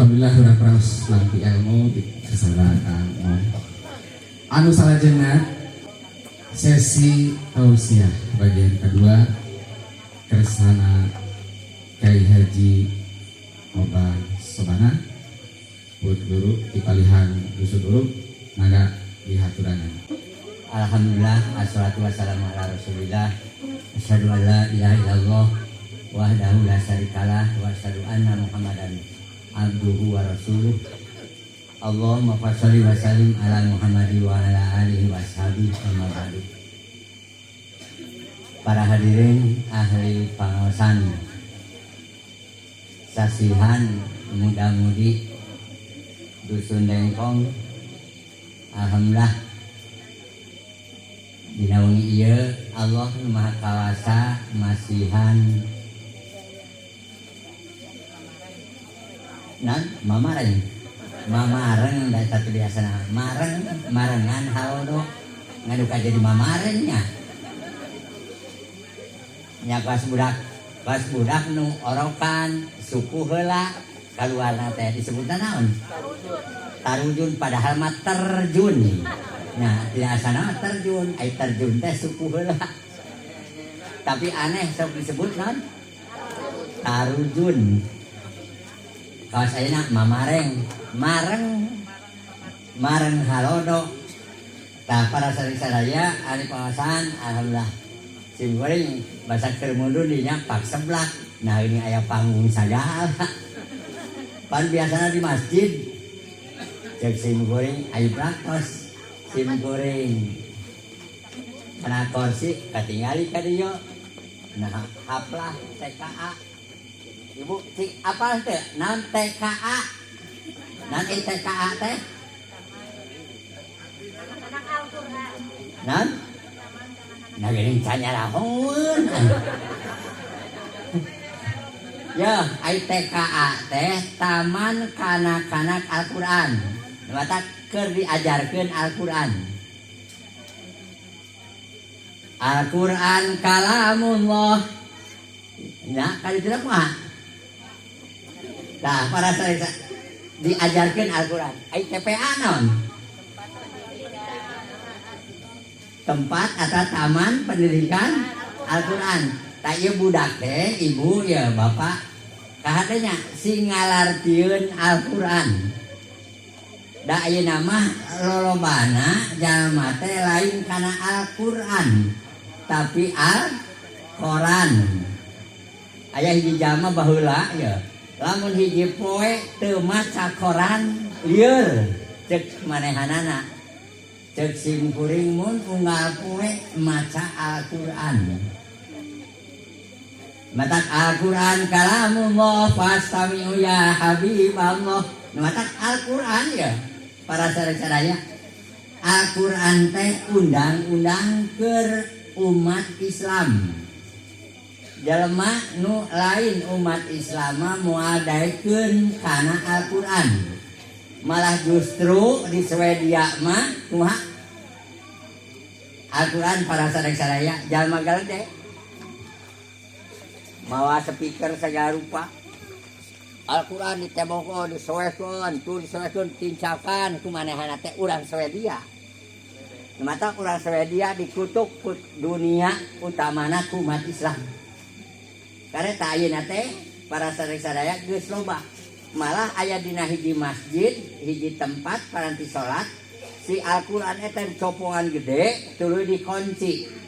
Alhamdulillah urang parantos nampi ilmu di kersana Kang Mon. Anu salajengna sesi tausiah bagian kedua kersana Kiai Haji Oban Sobana pun guru di palihan dusun guru, mangga dihaturanan. Alhamdulillah, assalatu wassalamu ala rasulillah. Asyhadu an la ilaha illallah wahdahu la syarikalah wa asyhadu anna Muhammadan abduhu wa rasuluh. Allahumma sholli wa sallim ala Muhammad wa ala alihi wa ashabihi, amma ba'du. Para hadirin ahli pangaosan, sasihan muda-mudi Dusun Dengkong, alhamdulillah dina wengi ieu Allah Nu Maha Kawasa masihan nan mamareng mamareng da eta teh biasana mareng marengan halodo ngaduka jadi mamarengnya nya. Kelas budak nu orokan suku heula kaluarna teh disebutna naon? Tarujun, padahal mah terjun. Nah, tidak asana mah terjun, ai terjun teh suku heula, tapi aneh sok disebut naon? Tarujun. Kawas ayeuna mamareng mareng mareng halodo. Tah, para sadaya ahli pangaosan, alhamdulillah sim kuring basa keur mundun dinya pak seblak. Nah, ini aya panggung sagala, pan biasana di masjid. Cek sim kuring ayo praktos sim kuring kana kursi katingali ka dieu. Nah, haplah TKA, Ibu cik apa teh naon TKA? Naon ieu TKA teh? Anak Al-Quran. Naon? Nah, gini canyarahoeun. Ya, ai TKA teh Taman Kanak-kanak Al-Quran. Mata keur diajarkeun Al-Quran. Al-Quran kalamullah. Nah, kali itu mah. Nah, para saya diajarkan Al-Quran. Ai TPA naon? Tempat atau Taman Pendidikan Al-Quran. Tak ieu budak teh, Ibu ya Bapak, kahadenya sing ngalartieun Al-Quran. Da ayeuna mah lolobana jalma teh lain kana Al-Quran, tapi Al-Quran. Aya hiji jalma baheula ya. Lamun hiji poe teu maca koran lieur cek manehanana. Cek sim kuring mun unggal poe maca Al-Quran. Matak Al-Quran kalamullah fastami'u ya habiballah. Matak Al-Quran ya para sadaya, Al-Quran teh undang-undang keur umat Islam. Jelema nu lain umat Islam mah moal daekeun kana Al-Quran. Malah justru di Swedia mah kumaha Al-Quran, para sadaya? Jalma galede mawa speaker segala rupa, Al-Quran ditembokkeun, disoekeun tuh, disoekeun, tincakan ku manehana teh urang Swedia. Mata urang Swedia dikutuk ku dunia, utamana ku umat Islam, karena tak ayeuna teh para sadaya geus loba. Malah aya dina hiji masjid, hiji tempat paranti salat, si Al-Quran eta copongan gede tuluy dikunci.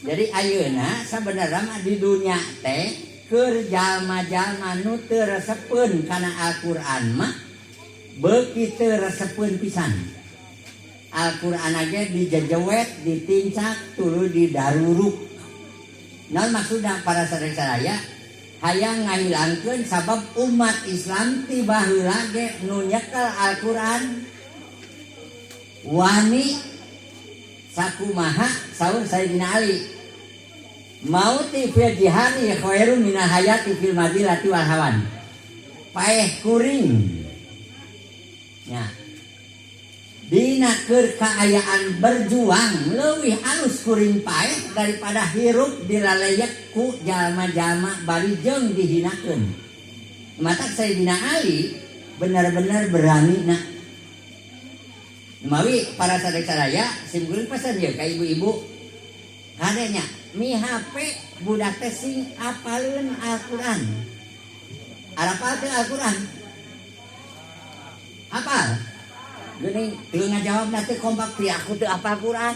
Jadi ayeuna sabenerna mah di dunia teh keur jalma-jalma nu teu resepeun kana Al-Quran mah beuki teu resepeun pisan. Al-Quran aja dijejewet, ditincak, tuluy didaruruk. Naon maksudna, para sadaya? Hayang ngahilangkeun sabab umat Islam ti baheula ge nu nyekel Al-Quran wani sakumaha. Saur Sayyidina Ali, mauti fil jihadi khairun minal hayati fil madilati wal hawan. Paeh kuring nya dina keur kaayaan berjuang leuwih alus kuring paeh daripada hirup dilaleyek ku jalma-jalma bari jeung dihinakeun. Matak Sayyidina Ali Benar-benar berani na. Mawi para sadaya sim kuring pesan ya ka ibu-ibu. Kadenya mi HP budak teh sing apaleun Al-Qur'an. Arapal teu Al-Qur'an? Apal? Geuning teu ngajawabna teu kompak pi aku teu apal Qur'an.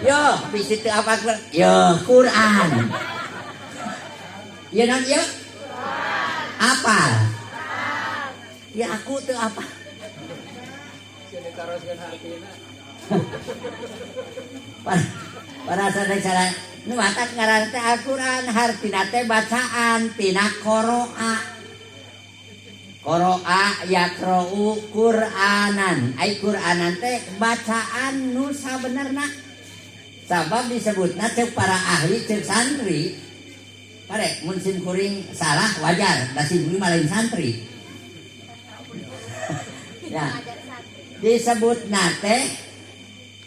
Yo, bisi teu apal Qur'an. Yo, Qur'an. Ieu naon ieu? Apal. Ya aku teu apal. Para sadaya nu matak ngaran teh Al-Qur'an hartina teh bacaan tina qoro'a. Qoro'a yaqra'u Qur'anan. Ai Qur'anan teh bacaan nu sabenerna. Sabab disebutna ceuk para ahli ceuk santri. Pare mun sim kuring salah wajar, da sim kuring mah lain santri. Ya. Disebutna teh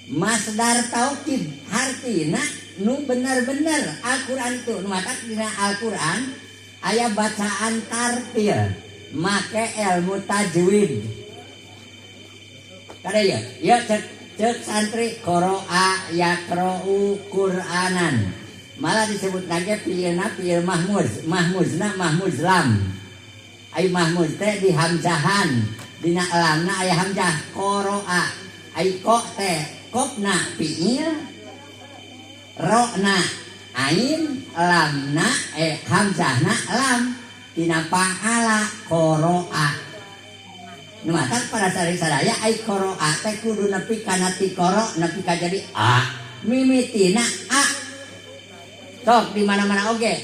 masdar taukid hartina nu bener-bener Al-Qur'an itu nu matak dina Al-Qur'an aya bacaan tartil make ilmu tajwid. Kade ieu? Ieu cek santri qara'a yaqra'u Qur'anan. Malah disebut lagi fiilna fiil mahmuz, mahmuzna mahmuz lam. Ai mahmuz teh dihamzahan, dina lamna aya hamzah qara'a. Ai ko teh kopna fiil, rokna ain, lamna hamzahna lam, tina fa'ala qara'a. Nu matak para sadaya ai qara'a teh kudu nepi kana ti qara nepi ka jadi a, mimitina a. Sok di mana-mana oge.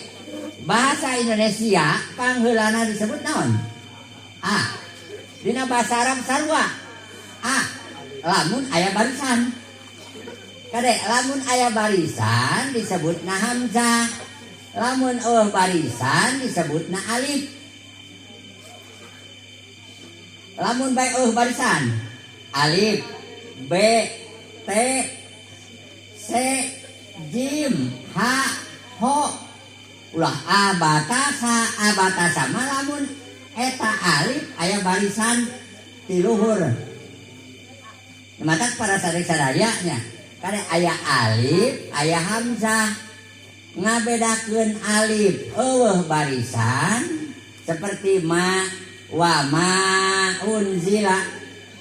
Bahasa Indonesia pangheulana disebut naon? A. Dina bahasa Arab sarua a. Lamun aya barisan. Kade lamun aya barisan disebutna hamzah. Lamun eueuh barisan disebutna alif. Lamun bae eueuh barisan alif, B, T, C, jim, H, ho. Ulah a batasa, a batasa mah lamun eta alif aya barisan ti luhur. Matak para sadaya nya kade aya alif, aya hamzah. Ngabedakeun alif eueuh barisan seperti ma wa ma unzila.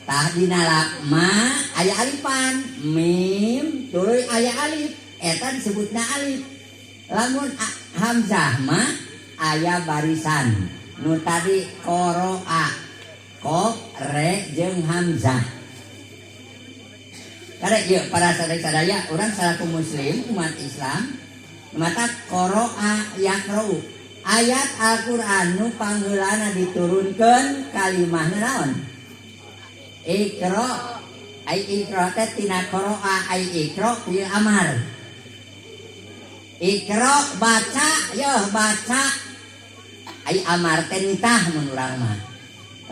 Tah dina ma aya alifan, mim tuluy aya alif, eta disebutna alif. Lamun hamzah mah aya barisan nu tadi qara'a, qaf re jeung hamzah. Kade ieu para sadaya urang salaku muslim umat Islam mata qara'a yaqra'u. Ayat Al-Qur'an nu pangheulana diturunkeun kalimahna naon? Iqra. Ai iqra teh tina qara'a, ai iqra fil amar. Iqra baca, yeuh baca. Ai amar teh nitah mun urang mah.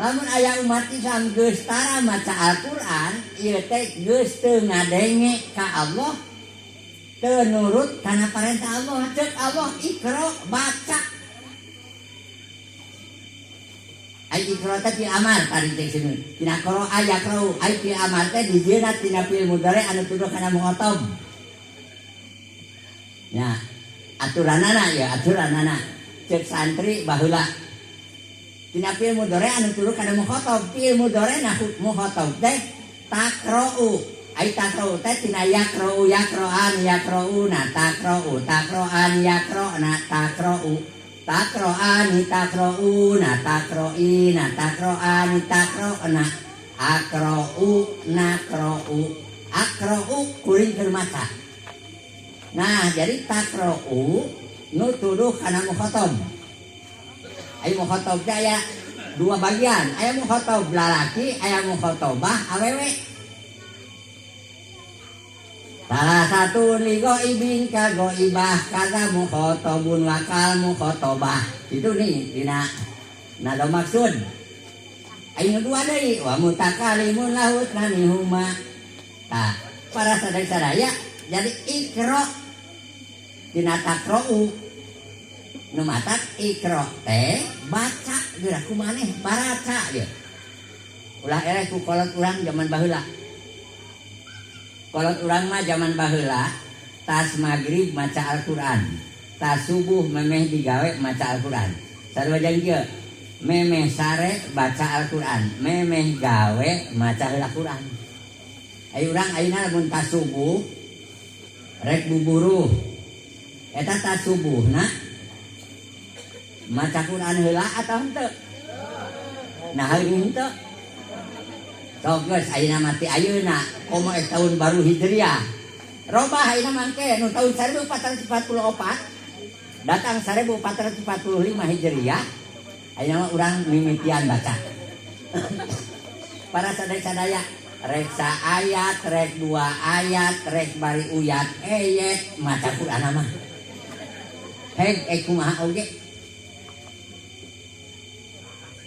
Lamun aya umat Islam geus tara maca Al-Qur'an, ieu teh geus teu ngadenge ka Allah, teu nurut kana parentah Allah. Ceuk Allah iqra baca. Ai iqra teh fil amar tadi teh sini. Tina qara'a yaqra'u, ai fil amar teh dijieunna tina fi'il mudhari anu tuduh kana mukhatab. Ya, aturanana ya, aturanana. Ceuk santri baheula. Tina fi'il mudhari anu tuduh kana mukhatab, fi'il mudhari na mukhatab teh taqra'u. Ai taqra'u teh tina yaqra'u yaqra'an yaqra'una taqra'u taqra'an yaqra'na taqra'u taqra'ani taqra'una taqra'ina taqra'ani taqra'na aqra'u naqra'u aqra'u kuring keur maca. Nah, jadi taqra'u nu tuduh kana mukhatab. Ai mukhatab teh aya dua bagian, aya mukhatab lalaki, aya mukhatabah awewe. Salah satu li ghaibin ka ghaibah kaza mukhatabun wa kal mukhatabah. Itu nih dina nada maksud. Ai nu dua deui wa mutakalimun lahu tanihuma. Tah, para sadaya jadi iqra dina taqra'u. Nu matak iqra teh baca geura ku maneh baraca ieu. Ulah eleh ku kolot urang zaman baheula. Kolot urang mah zaman baheula tas magrib maca Al-Qur'an, tas subuh memeh digawe maca Al-Qur'an. Sarua jeung kieu, memeh sare baca Al-Qur'an, memeh gawe maca heula Qur'an. Ayo urang ayeuna lamun tas subuh rek buburuh. Eta tas subuhna maca Qur'an heula atau henteu? Nah heuh henteu. Sok geus ayeuna mati ayeuna komo ek tahun baru Hijriah. Robah ayeuna mangke nu tahun 1444 datang 1445 Hijriah. Ayeuna mah urang mimitian baca. Para sadaya-sadaya rek saayat, rek dua ayat, rek bari uyat eyet maca Qur'an mah. Heg ek kumaha oge.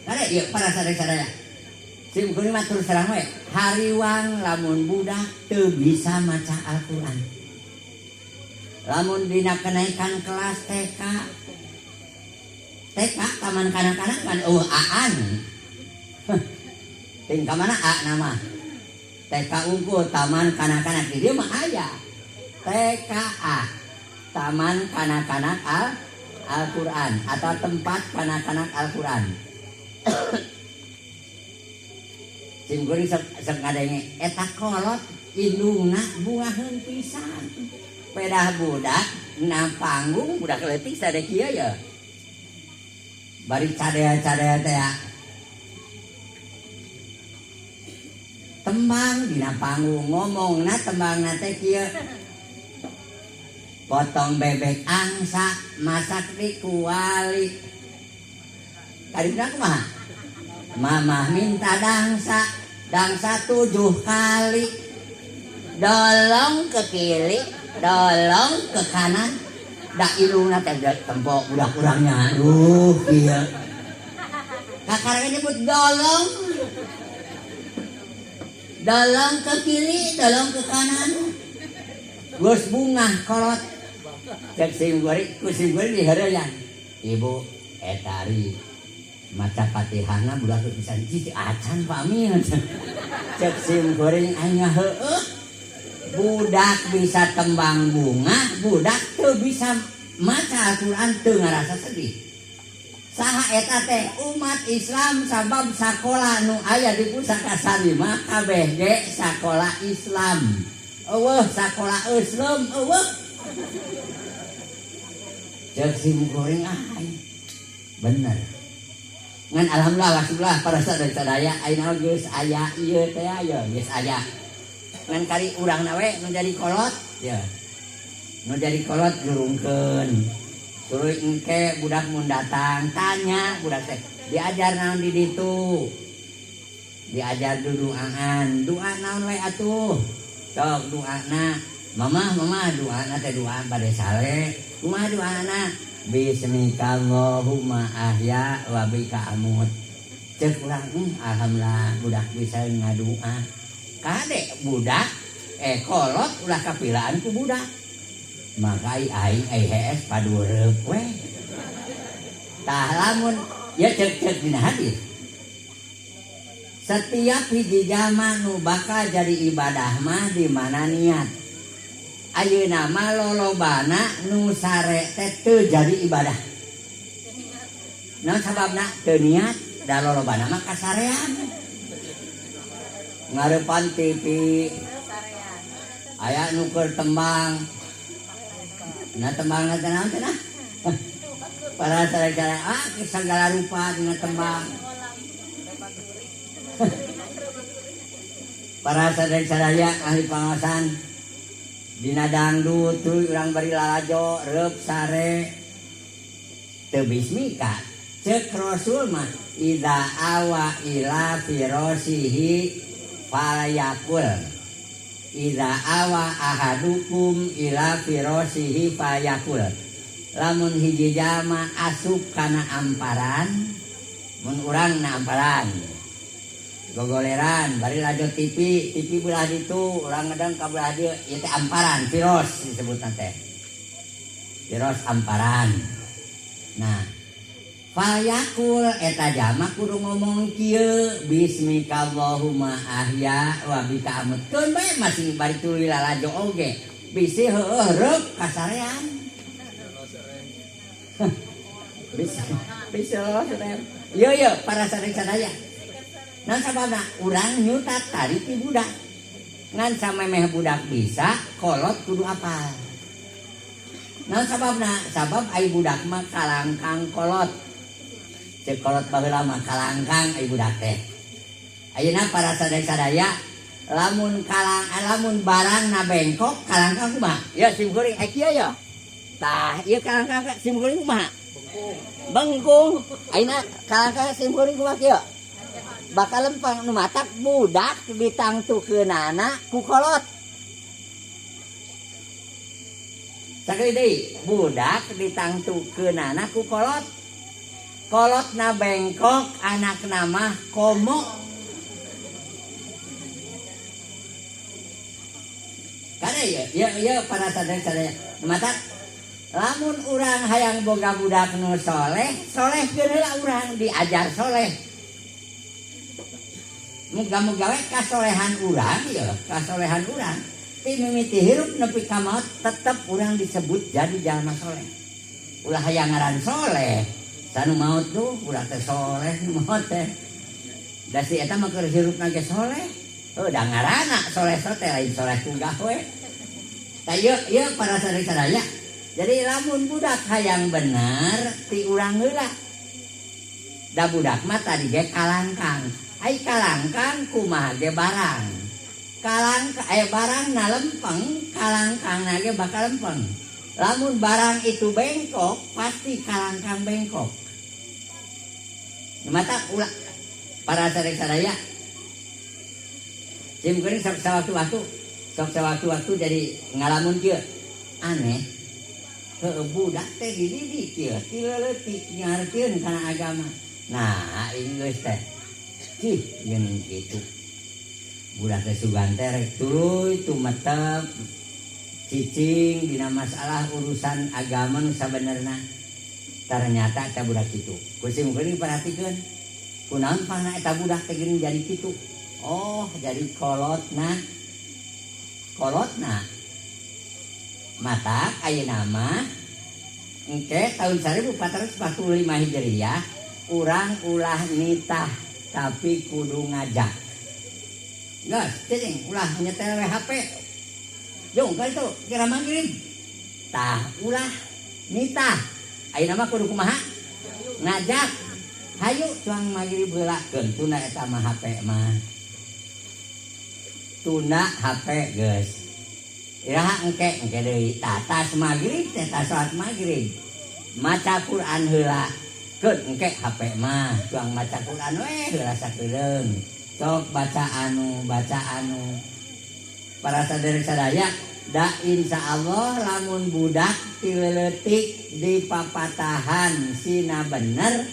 Kade ieu para sadaya-sadaya. Sim kuring mah terus terang we, hariwang lamun budak teu bisa maca Al-Qur'an. Lamun dina kenaikan kelas TK. TK taman kanak-kanak kan eueuh aan. Ting ka mana A nama? TK unggul taman kanak-kanak di dieu mah aya. TKA Taman Kanak-kanak Al-Qur'an atau tempat kanak-kanak Al-Qur'an. Sim kuring sok ngadenge eta kolot indungna bungaheun pisan. Pedah budak na panggung budak leutik sade kieu ya. Bari cadea-cadea teh ya. Tembang dina panggung ngomongna tembangna teh kieu. Potong bebek angsa masak di kuali. Karipna kumaha? Mamah minta dangsa, dangsa 7 kali. Dolong ke kiri, dolong ke kanan. Da ilungna teh tempok budak urangnya. Aduh, kieu. Kakarek nyebut dolong. Dolong ke kiri, dolong ke kanan. Geus bungah kolot. Cek sim kuring, ku sim kuring diheureuyan. Ibu eta ari maca Fatihahna budak teu bisa cicing acan Pak Amin. Cek sim kuring aing heueuh. Budak bisa tembang bunga, budak teu bisa maca Al-Qur'an teu ngarasa sedih. Saha eta teh umat Islam sabab sakola nu aya di Pusaka Sari mah kabeh ge sakola Islam. Eueuh sakola Islam eueuh. Cek sim kuring aing. Bener. Ngan alhamdulillah alhamdulillah para sadaya ayeuna geus aya ieu teh aya geus aya. Ngan kari urangna we nu jadi kolot ya. Nu jadi kolot jurungkeun. Tuluy engke budak mun datang tanya budak teh diajar naon di ditu. Diajar duduaan, doa naon we atuh. Sok doana, mamah mamah doana teh doa bade sale. Kumaha doana? Bismikallahumma ahya wa bika amut. Cek urang alhamdulillah budak bisa ngadua. Kade budak kolot ulah kapilaan ku budak. Maka aing hees padureup we. Tah lamun ya cek-cek dina hadis. Setiap hiji jalma nu bakal jadi ibadah mah di mana niat. Ayeuna mah lolobana nu sare teh teu jadi ibadah. Naon sababna teu niat da lolobana mah kasarean. Ngarepan TV aya nu keur tembang. Nah tembangna teh naon teh nah? Para cara-cara segala rupa dina tembang. Para sadaya ahli pangaosan dina dangdut tuluy urang bari lalajo reup sare teu bismika. Ceuk Rasul mah idza awa ila firasihi falyakul. Idza awa ahadukum ila firasihi falyakul. Lamun hiji jalma asup kana amparan, mun urang na amparan gogoleran bari lajo TV, TV belah ditu urang ngedeng ka belah dieu ieu teh amparan firos disebutna teh. Firos amparan. Nah, Fayakul eta jalma kudu ngomong kieu bismikallahumma ahya wa bika amut. Keun bae masing bari tuluy lalajo oge. Bisi heueuh reuk kasarean. Bisa serem. Ieu ieu para sadaya. Naon sababna urang nyutat tadi ti budak. Ngan samemeh budak bisa kolot kudu apal. Naon sababna? Sabab ai budak mah kalangkang kolot. Cek kolot baheula mah kalangkang ai budak teh. Ayeuna para sadaya-sadaya lamun kalang lamun barangna bengkok kalangkang kumaha? Ya sim kuring ai kieu ya. Tah ieu kalangkang sim kuring kumaha? Bengkung. Ayeuna kalangkang sim kuring kumaha kieu? Bakal lempang nu matak budak ditangtukeunana ku kolot. Sakali deui budak ditangtukeunana ku kolot. Kolotna bengkok anakna mah komo. Kada ieu ieu ieu para sadaya-sadaya matak lamun urang hayang boga budak nu soleh, solehkeun heula urang diajar soleh. Muga-muga we kasolehan urang ieu, kasolehan urang ti mimiti hirup nepi ka maot tetep urang disebut jadi jalma soleh. Ulah hayang ngaran soleh, sanu maot tuh ulah teh soleh nu maot teh. Da si eta mah keur hirupna ge soleh. Heuh da ngaranna soleh teh lain soleh ku gawe. Tah ieu ieu para sadaya-sadaya. Jadi lamun budak hayang bener ti urang heula. Da budak mah tadi ge kalangkang. Ai kalangkang kumaha ge barang. Kalangkang barang na lempeng, kalangkangna ge bakal lempeng. Lamun barang itu bengkok, pasti kalangkang bengkok. Mata ulah para sadaya-sadaya. Sim kuring sok sawaktu-waktu, sok sawaktu-waktu jadi ngalamun kieu. Aneh. Heueuh budak teh dididik kieu, ti leutik ngartieun kana agama. Nah, geus teh. Cih, geuning kitu. Budak teh sugan teh rek tuluy tumetep cicing dina masalah urusan agama nu sabenerna. Ternyata eta budak kitu. Ku sim kuring perhatikeun. Kunaon pangna eta budak teh geuning jadi kitu? Oh, jadi kolotna. Kolotna. Mata ayeuna mah engke tahun 1445 Hijriah urang ulah nitah tapi kudu ngajak. Geus, cicing ulah nyetel we HP. Jung ka itu kira manggirin. Tah ulah nitah. Ayeuna mah kudu kumaha? Ngajak. Hayu cuang magrib heula keun tuna eta mah HP mah. Tuna HP geus. Iraha engke engke deui tah tas magrib teh tas salat magrib. Maca Quran heula. Keun engke HP mah cuang maca Quran we heula sakeureung. Sok baca anu, baca anu. Para sadaya-sadaya da insyaallah lamun budak ti leutik di papatahan sina bener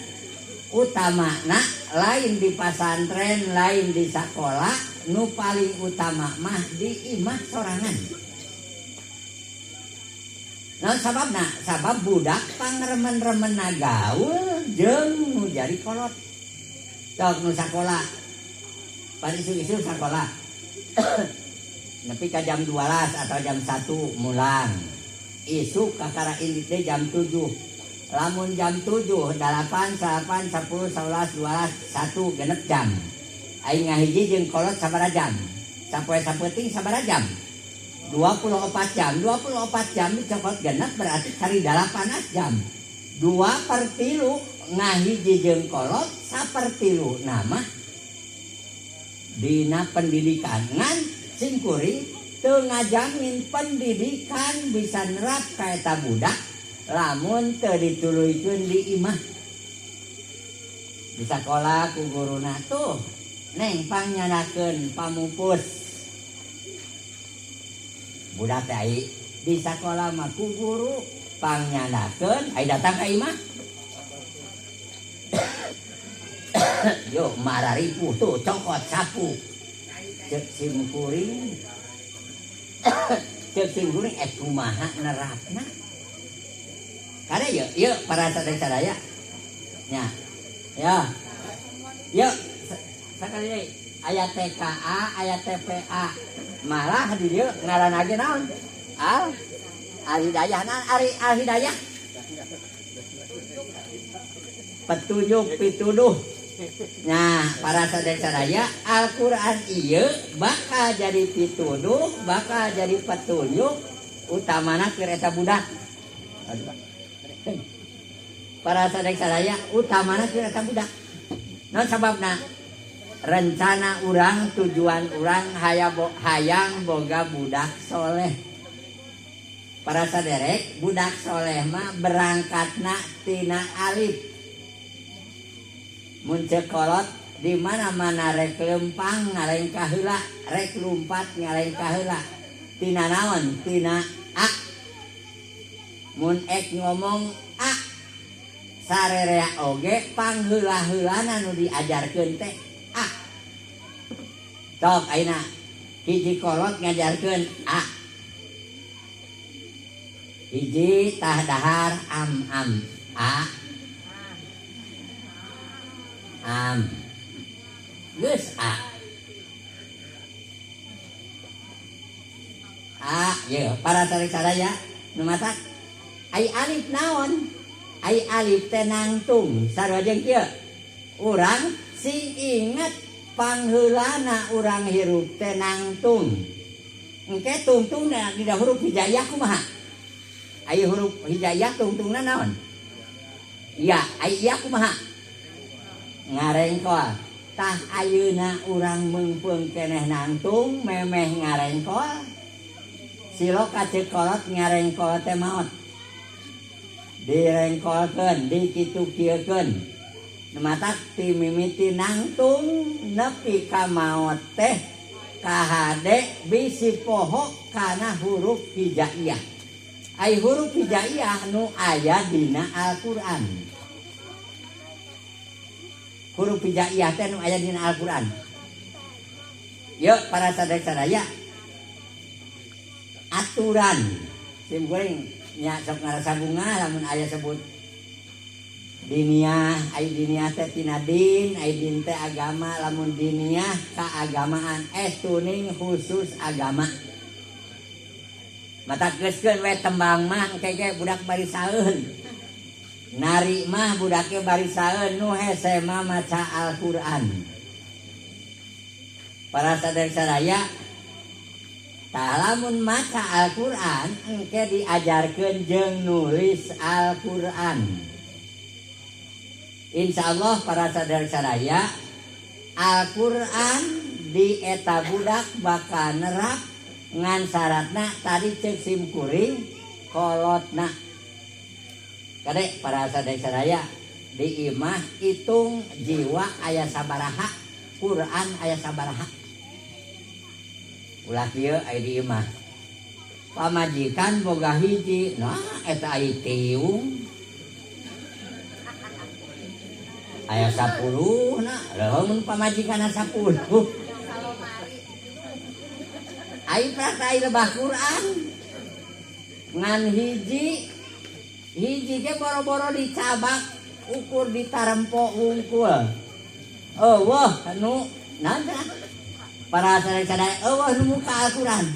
utamana lain di pasantren, lain di sakola, nu paling utama mah di imah sorangan. Nah sababna, sabab budak pangremen-remenna gaul jeung nu jadi kolot. Sok nu sakola, parisu-isu sakola. Nepi ka jam 12 atau jam 1 mulang. Isuk kakara indit teh jam 7. Lamun jam 7, 8, 9, 10, 11, 12, 1 genep jam. Aing ngahiji jeung kolot sabaraha jam? Sapoe sapeuting sabaraha jam? 24 jam. 24 jam dicokot genep berarti kari 18 jam. 2/3 ngahiji jeung kolot 1/3 nama dina pendidikan. Ngan simkuring teu ngajamin pendidikan bisa nerap ka eta budak lamun teu dituluykeun di imah. Di sakola ku guruna tuh neng pangyanakeun pamupus. Budak teh ai di sakola mah ku guru pangyanakeun ai datang ka imah. Yo mararipuh tuh cokot sapu. Cek simkuring. Cek simkuring kumaha nerapna. Kada ieu, ieu para sadaya-sadaya. Nya. Ya. Yuk, sakali deui aya TKA, aya TPA. Malah di dieu ngaranna ge naon? Al Al Hidayah. Naon ari Al Hidayah? Petunjuk pituduh. Nah, para sadaya Al-Qur'an ieu bakal jadi pituduh, bakal jadi petunjuk utamana keur eta budak. Para sadaya utamana keur eta budak. Naon sababna? Rencana urang, tujuan urang hayang boga budak soleh. Para saderek, budak soleh mah berangkatna tina alif. Mun ceuk kolot di mana-mana rek lempang ngalengkah heula, rek lumpat ngalengkah heula. Tina naon? Tina a. Mun ek ngomong a sarerea oge pangheula-heulana nu diajarkeun teh a. Sok ayeuna hiji kolot ngajarkeun a. Hiji tah dahar am am a. Am. Geus a. A ye para sadaya nu matak ai alif naon? Ai alif teh nangtung sarua jeung kieu. Urang sing inget pangheulana urang hirup teh nangtung. Engke tungtungna dina huruf hijaiyah kumaha? Ai huruf hijaiyah tungtungna naon? Ya, ai iya kumaha? Ngarengkol. Tah ayeuna urang meungpeung keneh nangtung memeh ngarengkol. Silo ka ceuk kolot ngarengkol teh maot. Direngkolkeun, dikitu-kieukeun. Nu matak ti mimiti nangtung nepi ka maot teh kahade bisi poho kana huruf hijaiyah. Ai huruf hijaiyah nu aya dina Al-Qur'an. Huruf hijaiyah teh nu aya dina Al-Qur'an. Yuk para sadaya-sadaya aturan sim kuring nya sok ngarasa bunga lamun aya sebut diniah, ai diniah teh tina din, ai din teh agama, lamun diniah kaagamaan tuning khusus agama. Mata geuskeun we tembang mah engke ge budak bari saeun. Nari mah budake bari saeun nu hese mah maca Al-Qur'an. Para sadaya-sadaya tah lamun maca Al-Qur'an engke diajarkeun jeung nulis Al-Qur'an. Insyaallah para sadaya-sadaya Al-Qur'an di eta budak bakal nerap ngan syaratna tadi ceuk sim kuring kolotna. Kade para sadaya-sadaya di imah hitung jiwa aya sabaraha, Quran aya sabaraha. Ulah kieu aya di imah. Pamajikan boga hiji, nah eta aya tiung. Aya 10 na, leuh mun pamajikanna 10. Ai prakta ai lebah Quran. Ngan hiji hiji ge boro-boro dicabak ukur ditarempo wungkul. Eueuh nu naon teh? Para sadaya-sadaya eueuh nu muka Al-Qur'an.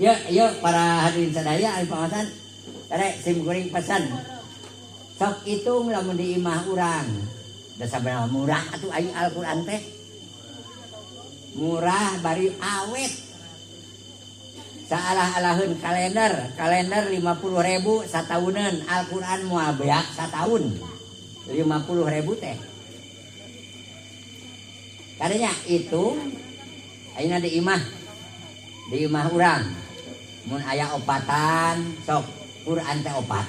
Yuk, yuk para hadirin sadaya anu pangaosan kade sim kuring pesan. Sok hitung lamun di imah urang. Da sabenerna murah atuh ai Al-Qur'an teh. Murah bari awet. Saalah-alaheun kalender, kalender 50.000 satauneun, Al-Qur'an moal beak sataun. 50.000 teh. Kadenya itu ayeuna di imah. Di imah urang. Mun aya opatan sok Quran teh opat.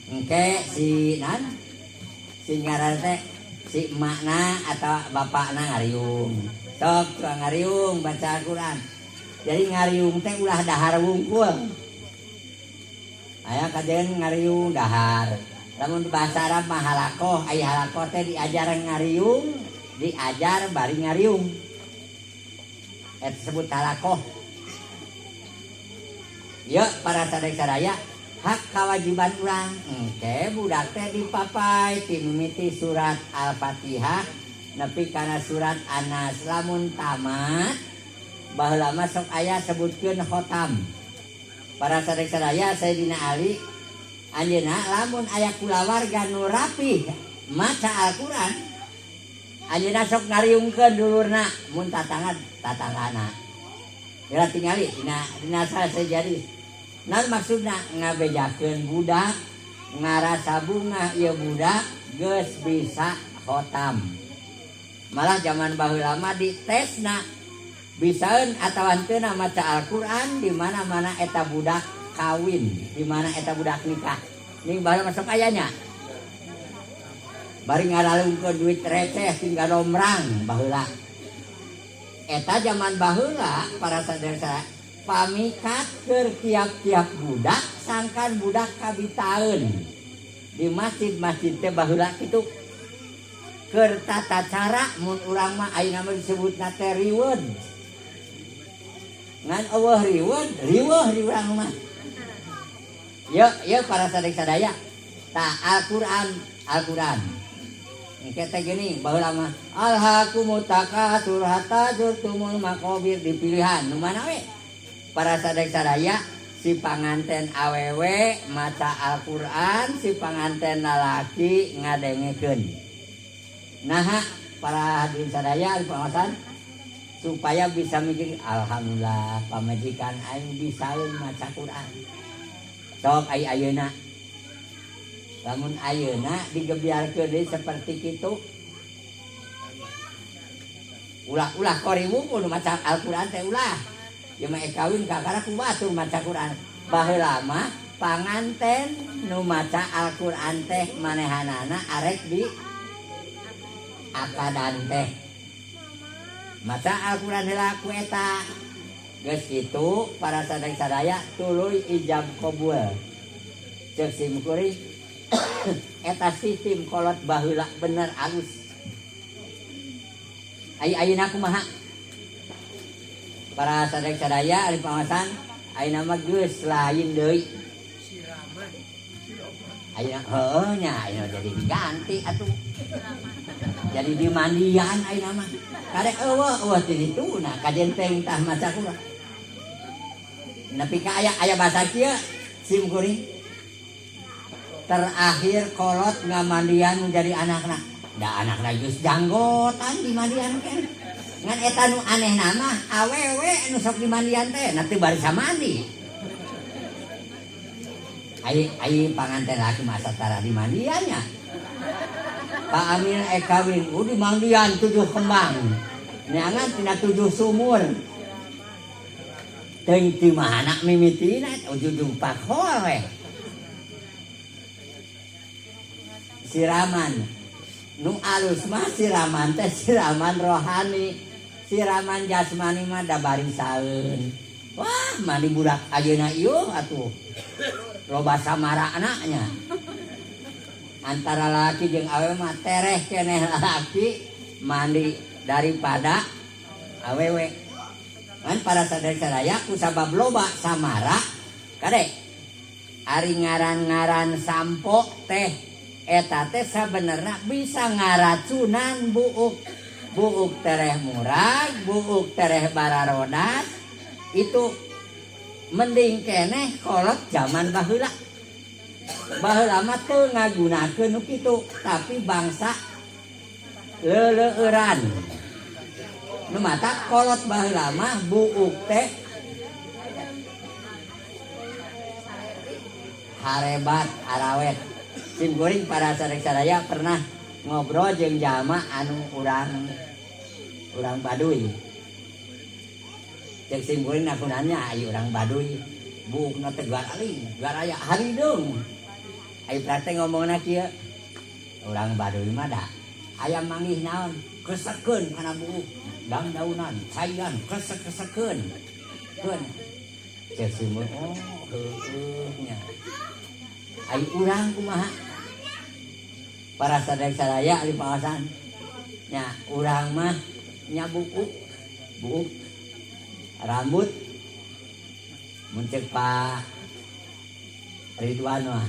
Engke si nan si ngaran teh si emakna atau bapakna ngariung. Sok tukang ngariung baca Al-Qur'an. Jadi ngariung teh ulah dahar wungkul. Aya kajen ngariung dahar. Lamun bahasa Arab mah halakoh, ai halakoh teh diajar ngariung, diajar bari ngariung. Eta disebut halakoh. Yuk para sadaya-sadaya Hak kewajiban urang engke budak teh dipapai ti mimiti surat Al-Fatihah nepi kana surat An-Nas. Lamun tamat, baheula mah sok aya sebutkeun khotam. Para sadek sadaya, Sayyidina Ali anjeunna lamun aya kulawarga nu rapih maca Al-Qur'an, anjeunna sok ngariungkeun dulurna, mun tatangga tatanggana. Ya tingali dina jadi. Nah, maksudna ngabejakeun budak ngarasa bungah ieu budak geus bisa khotam. Malah zaman baheula mah ditesna bisaeun atawa henteu maca Al-Qur'an di mana-mana eta budak kawin, di mana eta budak nikah. Ning baheula masuk aya nya. Bari ngaralungkeun duit receh tinggal domrang baheula. Eta zaman baheula, para sadaya, pamikat keur tiap-tiap budak sangkan budak kabitaeun. Di masjid-masjid teh baheula kitu keur tata cara, mun urang mah ayeuna mah disebutna teh riweud. Ngan euweuh riweud, riweuh di urang mah. Yuk, yuk para sadek sadaya. Tah, Al-Qur'an, Al-Qur'an. Engke teh gini, baheula mah alhaakumut takatsur hatta zurtumul maqabir, di pilihan nu mana we. Para sadek sadaya, si panganten awewe maca Al-Qur'an, si panganten lalaki ngadengekeun. Naha, para hadirin sadaya di pengawasan, supaya bisa mikir, alhamdulillah pamajikan aing bisaeun maca Quran. Sok ai ayeuna, lamun ayeuna digebiarkeun deui seperti kitu, ulah-ulah koriwu kudu maca Al-Qur'an teh ulah. Ieu mah kawin kakara ku batur maca Quran. Baheula mah panganten nu maca Al-Qur'an teh manehanana arek di akadan teh maca Al-Qur'an heula ku eta. Geus kitu, para sadaya tuluy ijab qabul. Ceuk sim kuring, eta sistem kolot baheula bener alus. Ai ayeuna kumaha, para sadaya di pengawasan? Ayeuna mah geus lain deui. Ayeuna heueuh nya, ayeuna jadi diganti atuh, jadi dimandian. Ayeuna mah karek euweuh euweuh ti dituna kajen teh tah maca Quran. Nepi ka aya aya bahasa kieu sim kuring, terakhir kolot ngamandian menjadi anakna, da anakna geus janggotan di mandian kan. Ngan eta nu aneh nama awewe nu sok dimandian teh nanti barisa mandi. Ai ai panganten laki masa tara dimandiannya. Pak Amin kawin, dimandian tujuh kembang. Neangan tina tujuh sumur. Teuing ti mana mimitina, ujung pakhol we. Siraman. Nu alus mah siraman teh siraman rohani. Siraman jasmani mah da barisaeun. Wah, mani budak ayeuna ieu atuh. Loba samarana nya. Antara laki jeung awewe mah tereh keneh lalaki mandi daripada awewe. Kan para sadaya kusabab loba samara kade ari ngaran-ngaran sampo teh eta teh sabenerna bisa ngaracunan buuk. Buuk tereh murag, buuk tereh bararodas itu mending keneh kolot zaman baheula. Baheula mah teu ngagunakeun nu kitu, tapi bangsa leuleueuran. Nu mata kolot baheula mah buuk teh harebat arawet. Sim kuring para sadaya pernah ngobrol jeung jalma anu urang Baduy. Ceuk sim kuring nakunannya aya urang Baduy buukna teh garaling, garaya harideung. Ai praktek ngomongna kieu. Urang Baduy mah da aya manggih naon kesekeun kana buuk, dang-daunan, caian kesek-kesekeun. Keun. Ceuk sim kuring, oh heueuh nya. Ai urang kumaha? Para sadaya di pengawasan nya, urang mah nya buuk, buuk rambut mun ceuk Pak Ridwan mah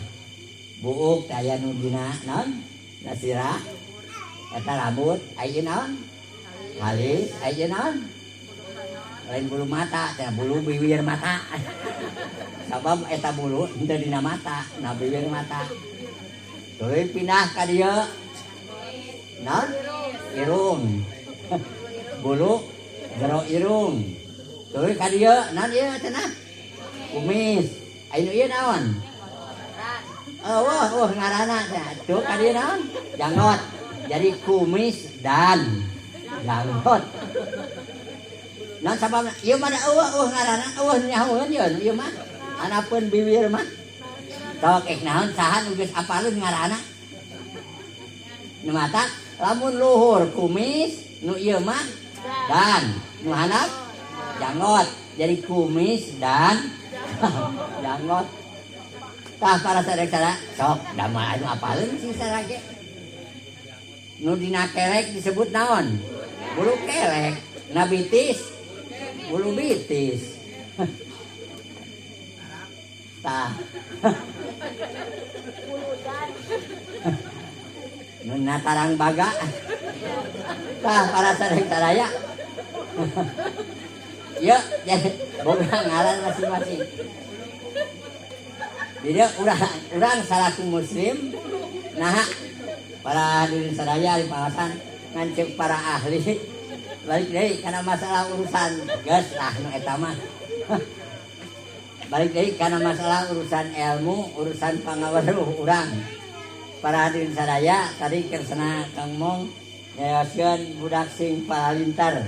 buuk teh aya nu dina naon nasirah eta rambut aya naon halis aya naon lain bulu mata teh bulu bibir mata sabab eta bulu henteu dina mata na bibir mata tuluy pindah ka dieu naon irung bulu jero irung tuluy ka dieu naon ieu cenah kumis aya nu ieu naon oh oh ngaranna teh tuh ka dieu naon janggot jadi kumis dan janggot naon sababna ieu mah da eueuh eueuh ngaranna eueuh nu nyahoeun ieu ieu mah anapeun bibir mah tok ek naon saha nu geus apaleun ngaranna nu mata lamun luhur kumis nu ieu mah dan nu handap janggot jadi kumis dan janggot tah para sadaya sok damel anu apaleun sing sarage nu dina kelek disebut naon bulu kelek na bitis bulu bitis tah nu natarang baga tah para sadaya ya jadi boga ngaran masing-masing. Jadi urang salaku muslim nah para hadirin sadaya di pangasan ngancek para ahli balik deui kana masalah urusan geus lah nu eta mah balik deui kana masalah urusan ilmu urusan pangaweruh urang para hadirin sadaya tadi kersana Kang Mong nyayoskeun budak sing palinter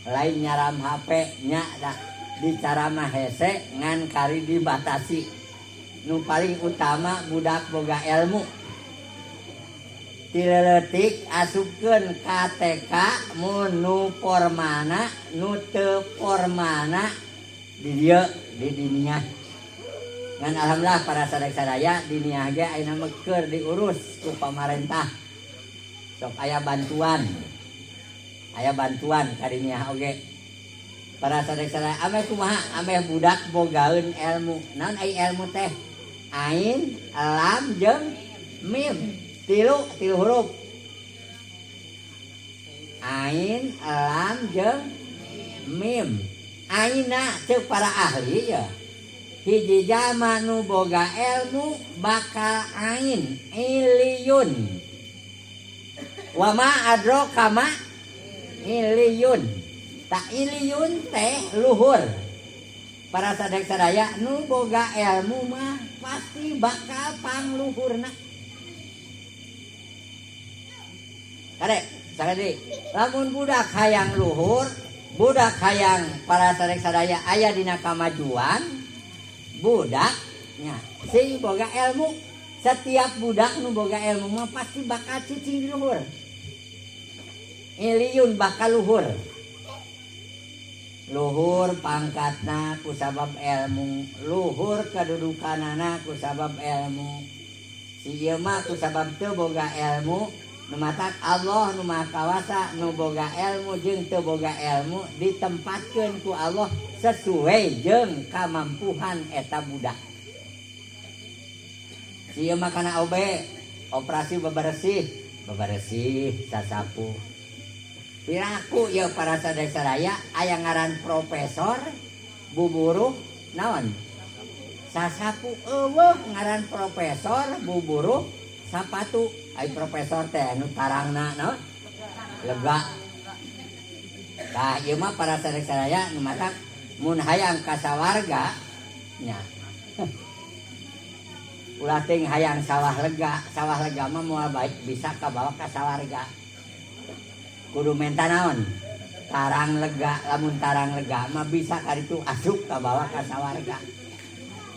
lain nyaram HP nya dah dicaramah hese ngan kari dibatasi nu paling utama budak boga ilmu ti leutik asupkeun ka TK mun nu formana nu teu formana di dieu di diniah ngan alhamdulillah para sadaya diniah ge ayeuna mah keur diurus ku pamarentah sok aya bantuan ka diniah oge para sadaya ameh kumaha ameh budak bogaeun ilmu naon ai ilmu teh ain lam jeung mim tilu tilu huruf ain lam jeung mim aina ceuk para ahli ya hiji jalma nu boga ilmu bakal ain iliyun wa ma adraka ma iliyun tak iliyun teh luhur para sadaya nu boga ilmu mah pasti bakal pangluhurna kade sakadi lamun budak hayang luhur budak hayang para sadaya aya dina kamajuan budaknya sing boga ilmu setiap budak nu boga ilmu mah pasti bakal cicing di luhur iliyun bakal luhur luhur pangkatna ku sabab ilmu luhur kedudukanana ku sabab ilmu si ieu mah ku sabab teu boga ilmu nu matak Allah nu Maha Kawasa nu boga ilmu jeung teu boga ilmu ditempatkeun ku Allah sesuai jeung kamampuhan eta budak si ieu mah kana OB operasi beberesih beberesih sasapu piraku ieu para sadaya aya ngaran profesor buburuh naon sasapu eueuh ngaran profesor buburuh sapatu ai profesor teh anu tarangna naon lega tah ieu mah para sadaya nu matak mun hayang ka sawarga nya ulah teuing hayang sawah lega mah moal baik bisa kabawa ka sawarga kudu menta naon tarang lega lamun tarang lega mah bisa karitu asup kabawa ka sawarga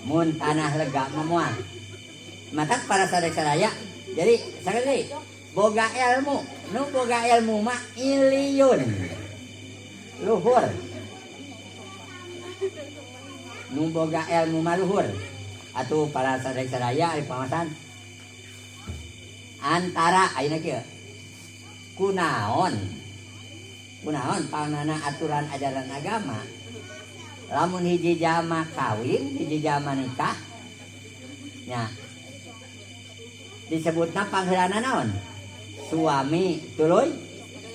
mun tanah lega mah moal matak para sadaya jadi sakali boga ilmu nu boga ilmu mah iliyun luhur nu boga ilmu mah luhur atuh para sadaya ari pangasan antara ayeuna kieu kunaon kunaon pangnana aturan ajaran agama lamun hiji jalma kawin hiji jalma nikah Nya. Disebutna pangheulana naon? Suami tuluy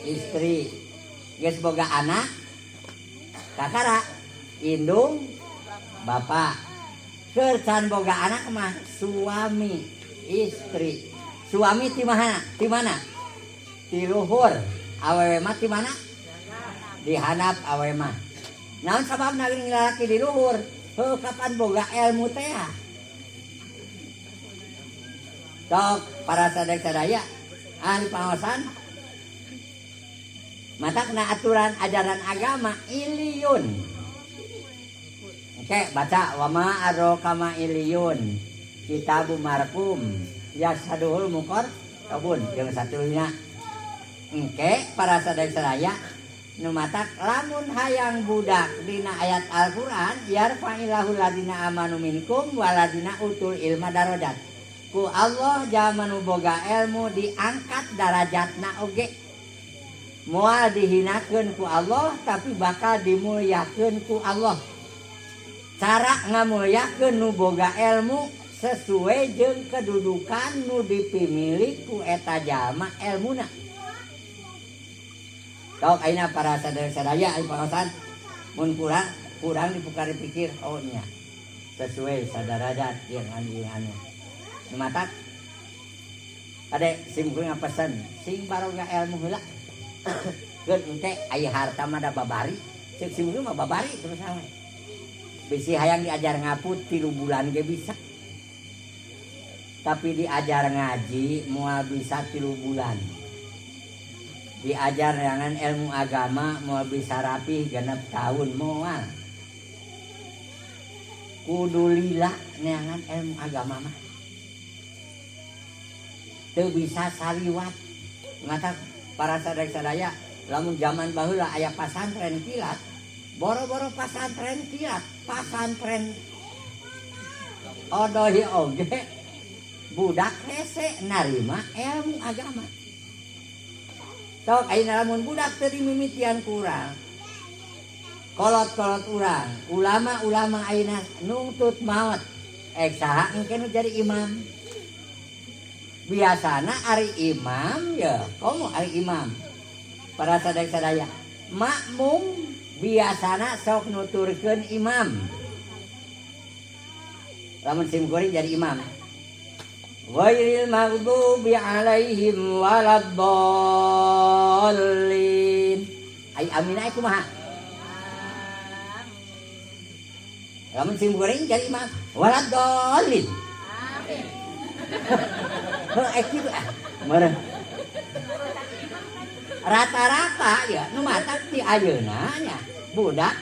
istri. Geus boga anak kakara indung bapak. Keur can boga anak mah suami istri. Suami ti mana? Ti mana? Ti luhur. Awewe mah ti mana? Di handap awewe mah. Naon sababna geuning lalaki di luhur? Heuh kapan boga ilmu teh? Tok para sadek sadaya ahli pangaosan matakna aturan ajaran agama iliyun. Oke, baca wama adraka ma iliyun kitabu marqum yashaduhul muqarrabun jeung satuluyna. Engke para sadek sadaya nu matak lamun hayang budak dina ayat Al-Qur'an yarfa'illahu ladina amanu minkum waladina utul ilma darajat. Ku Allah jalma nu boga ilmu diangkat darajatna oge. Moal dihinakeun ku Allah tapi bakal dimulyakeun ku Allah. Cara ngamulyakeun nu boga ilmu sesuai jeung kedudukan nu dipimilik ku eta jalma ilmuna. Tok ayeuna para sadaya-sadaya aya pangaosan mun kurang dipukari pikir oh nya sesuai sadarajat jeung anu. Matak ade sim kuring pesen sing baroga ilmu heula. Keun ente aya harta mah da babari, ceuk sim kuring mah babari terus awe. Bisi hayang diajar ngaput 3 bulan ge bisa. Tapi diajar ngaji moal bisa 3 bulan. Diajar dengan ilmu agama moal bisa rapih 6 tahun moal. Kudu lila neangan ilmu agama mah. Teu bisa saliwat. Mata para sadaya-sadaya lamun zaman baheula aya pasantren kilat, boro-boro pasantren kilat, pasantren odohi oge budak hese narima ilmu agama. Tok ayeuna lamun budak teu dimimitian kurang. Kolot-kolot urang, ulama-ulama ayeuna nungtut maot. Ek saha engke nu jadi imam? Biasana ari imam ya, komo ari imam. Para sadaya-sadaya makmum biasana sok nuturkeun imam. Lamun sim kuring jadi imam. Ghairil maghdubi alaihim waladdallin. Ai amin ai kumaha? Lamun sim kuring jadi imam waladdallin. Amin. Heuh kitu ah. Meureun. Rata-rata ya nu matak ti ayeuna nya budak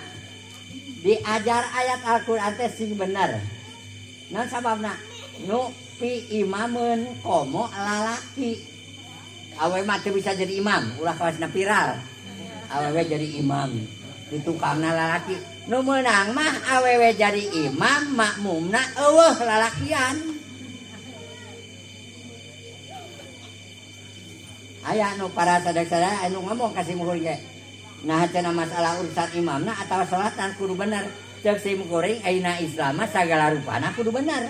diajar ayat Al-Qur'an teh sing bener. Naon sababna? Nu pi imameun komo lalaki. Awewe mah teu bisa jadi imam, ulah kawasna viral. Awewe jadi imam, di tukangna lalaki. Nu meunang mah awewe jadi imam, makmumna eueuh lalakian. Aya nu para sadaya-sadaya anu ngomong ka sim kuring ge. Nah cenah masalah urusan imamna atawa salatan kudu bener. Ceuk sim kuring ayeuna Islam mah sagala rupana kudu bener.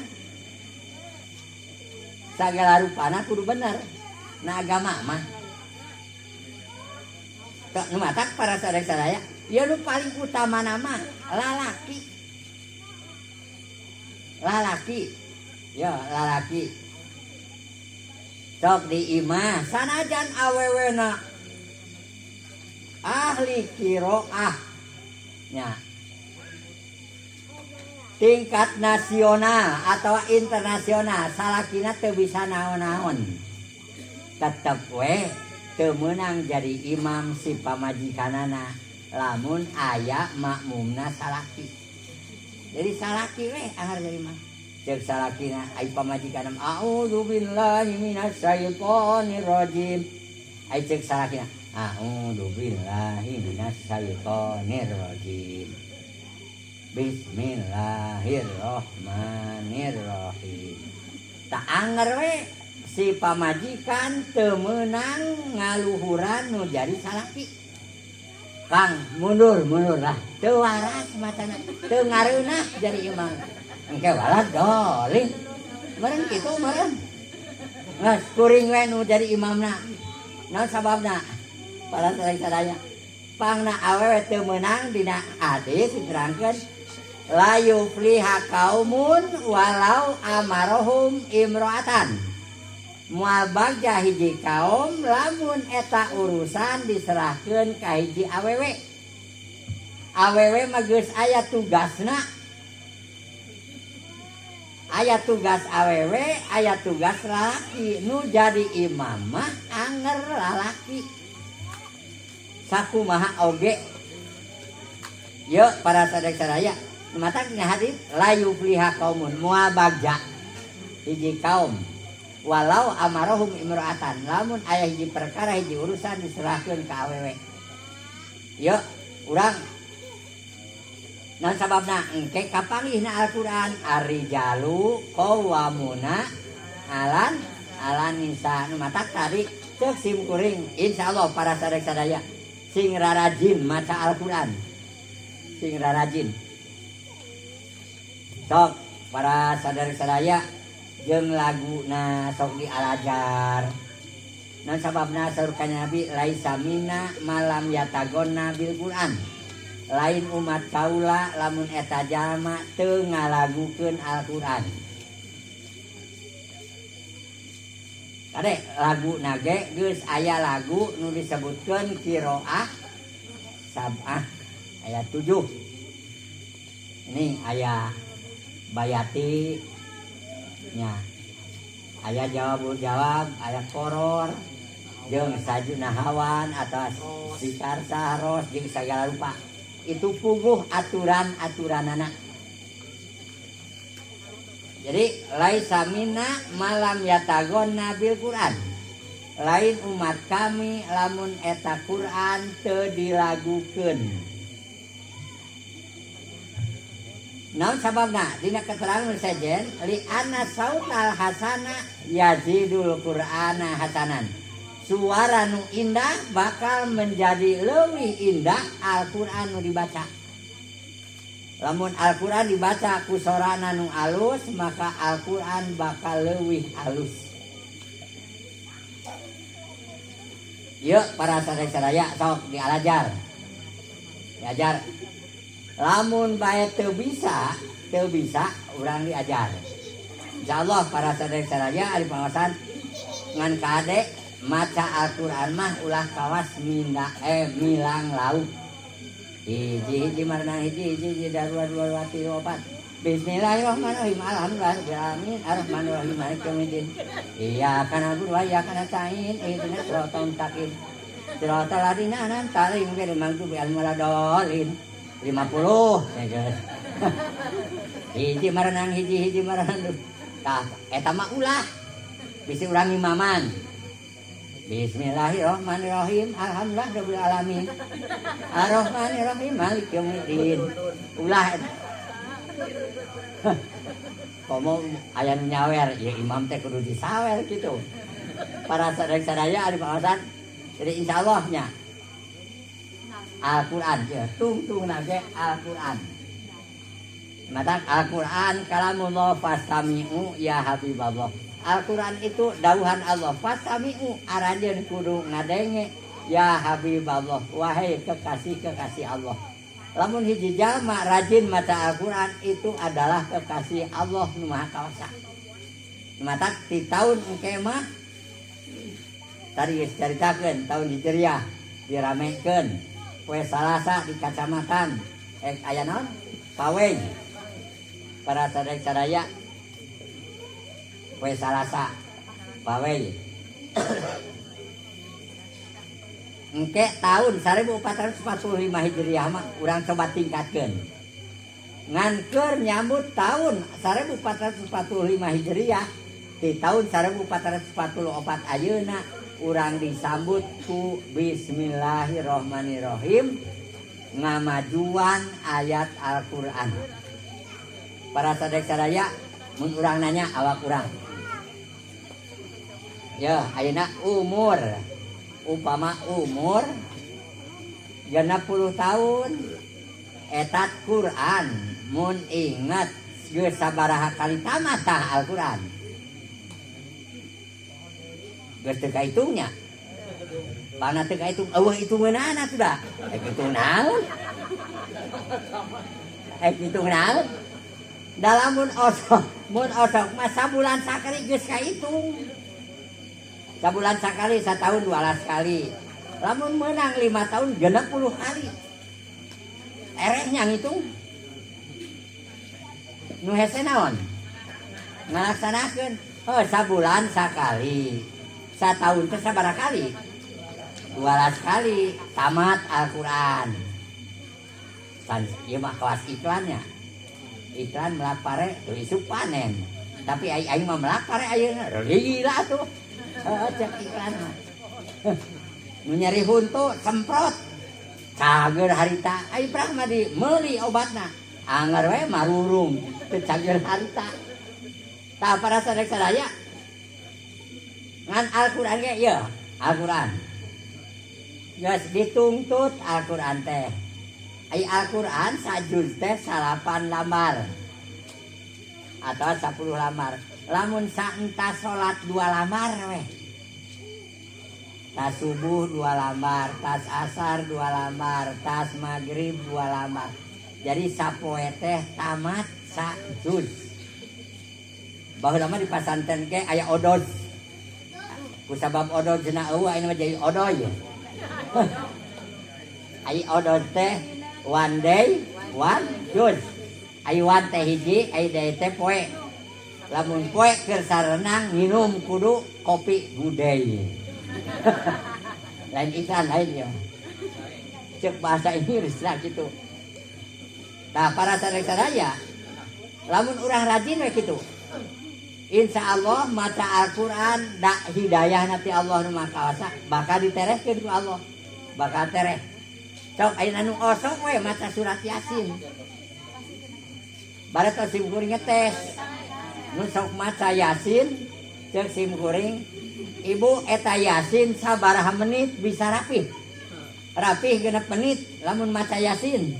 Sagala rupana kudu bener. Nah agama mah. Tok nu matak para sadaya-sadaya, ieu nu paling utamana mah lalaki. Lalaki. Ya, lalaki. Sok di imah sanajan awewena ahli qiraah nya tingkat nasional atau internasional salakina teu bisa naon-naon tetep we teu meunang jadi imam si pamajikanana lamun aya makmumna salaki. Jadi salaki we anggar jadi imam. Ceuk salakina ai pamajikanna a'udzubillahi minasyaitonirrajim. Ai ceuk salakina a'udzubillahi minasyaitonirrajim. Bismillahirrahmanirrahim. Tak anger we si pamajikan teu meunang ngaluhuran nu jadi salaki. Kang mundur mundur lah teu waras matana teu ngareunah jadi imam. Engke walad dolin. Meureun kitu meureun. Geus kuring we nu jadi imamna. Naon sababna? Para sadaya. Pangna awewe teu meunang dina hadis diterangkeun la yufliha kaumun walau amarohum imro'atan. Moal bagja hiji kaum lamun eta urusan diserahkeun ka hiji awewe. Awewe mah geus aya tugasna. Aya tugas awewe, aya tugas lalaki. Nu jadi imam mah anger lalaki. Sakumaha oge. Yeuh para sadaya-sadaya, matak dina hadis la yufliha kaumun moal bagja hiji kaum walau amarohum imro'atan lamun aya hiji perkara hiji urusan diserahkeun ka awewe. Yeuh urang naon sababna engke kapanggihna Al-Qur'an ar-rijalu qawwamuna 'alan nisa nu matak tadi ceuk sim kuring insyaallah para sadaya-sadaya sing rarajin maca Al-Qur'an sing rarajin sok para sadaya-sadaya jeung laguna sok dialajar naon sababna saur ka Nabi laisa minna malam yatagonna bil Qur'an lain umat kaula lamun eta jalma teu ngalagukeun Al-Qur'an. Kade lagu nage geus aya lagu nu disebutkeun qiraah sab'ah ayat 7. Ini aya bayati nya. Aya jawab jawab, aya koror jeung sajuna hawan atau sikar saros jeung sagala rupa. Itu puguh aturan-aturanana. Jadi laisa minna malam yatagonna bil Quran. Lain umat kami lamun eta Quran teu dilagukeun. Naon sababna? Dina keterangan sejen li anna sautal hasana yazidul Qur'ana hasanan. Suara nu indah bakal menjadi leuwih indah Al-Qur'an nu dibaca. Lamun Al-Qur'an dibaca ku sorana nu alus, maka Al-Qur'an bakal leuwih alus. Yeuh para sadaya-sadaya sok dialajar. Diajar. Lamun bae teu bisa urang diajar. Insyaallah para sadaya-sadaya ari pangaosan ngan kade maca Al-Qur'an mah ulah kawas minda milang lauk. Hiji hiji marna hiji hiji hiji dua dua dua tilu opat. Bismillahirrahmanirrahim. Alhamdulillahirabbil alamin arrahmanirrahim maliki yaumiddin. Iyyaka na'budu wa iyyaka nasta'in ihdinas siratal mustaqim. Siratal ladzina an'amta 'alaihim ghairil maghdubi 'alaihim waladdallin. 50 ya geus. Hiji marenang hiji hiji marenang. Tah eta mah ulah. Bisi urang imaman. Bismillahirrahmanirrahim. Alhamdulillahirabbil alamin. Arrahmanirrahim maliki yaumiddin. Ulah eta. Komo aya nu nyawer, ya imam teh kudu disawer kitu. Para sadaya-sadaya ari pangaosan. Jadi insyaallah nya Al-Qur'an ya, tungtung ge Al-Qur'an. Mata Al-Qur'an kalamullah fastami'u ya habiballah. Al-Qur'an itu dawuhan Allah fastami'u aranjeun kudu ngadenge ya habiballah wahai kekasih-kekasih Allah. Lamun hiji jalma rajin maca Al-Qur'an itu adalah kekasih Allah nu Maha Kawasa. Mata di tahun engke mah tadi geus caritakeun tahun Hijriah diramekeun poe Salasa di kacamatan aya naon pawei para sadaya-sadaya poe Salasa pawei engke tahun 1445 Hijriah mah urang coba tingkatkeun ngan keur nyambut tahun 1445 Hijriah di tahun 1444 ayeuna urang disambut ku bismillahirrahmanirrahim ngamajuan ayat Al-Qur'an. Para sadaya-sadaya mun urang nanya awak urang. Ya, ayeuna umur upama umur 60 tahun eta Quran mun ingat geus sabaraha kali tamat tah Al-Qur'an. Geus teu kaitungnya. Pana teu kaitung, euweuh hitungeunana atuh da. Rek hitung naon? Rek hitung naon? Da lamun osok, mun osok mah sabulan sakali geus kahitung. Sabulan sakali, satahun 12 kali. Lamun menang 5 tahun 60 kali. Erehnya ngitung. Nu hese naon? Ngalaksanakeun. Oh, sabulan sakali. Satahun teh sabaraha kali? 12 kali tamat Al-Qur'an. San ieu mah kawas iklannya. Iklan melak pare teu isuk panen. Tapi ai aing mah melak pare ayeuna. Gila tuh. Heeh, cek iklan mah. Nu nyeri huntu semprot. Cager harita. Ai prah mah di meuli obatna. Anger we marurung teu cager harita. Tah para sadaya sadaya ngan Al-Qur'an ge ieu, Al-Qur'an. Geus dituntut Al-Qur'an teh. Ai Al-Qur'an sajuz teh 9 lambar atau 10 lambar. Lamun saentas salat 2 lambar weh. Tas subuh 2 lambar, tas asar 2 lambar, tas maghrib 2 lambar. Jadi sapoe teh tamat sajuz. Baheula mah di pasantren ge aya odoz. Kusabab odoz cenah eueuh ayeuna mah jadi odoy. Ai odoz teh one day one juz. Ai one teh hiji, ai day teh poe. Lamun poe keur sarenang nginum kudu kopi Good Day. Lain iklan lain ya. Cek bahasa Inggris lah gitu. Tah para sadaya, lamun urang rajin we kitu. Insya Allah maca Al-Quran da hidayah nanti Allah nu Maha Kawasa bakal diterehkeun ku Allah, bakal tereh. Sok ayeuna nu osok we maca surat Yasin. Bareto sim kuring ngetes. Nu sok maca Yasin ceuk sim kuring, ibu eta Yasin sabaraha menit bisa rapih? Rapih 6 menit lamun maca Yasin.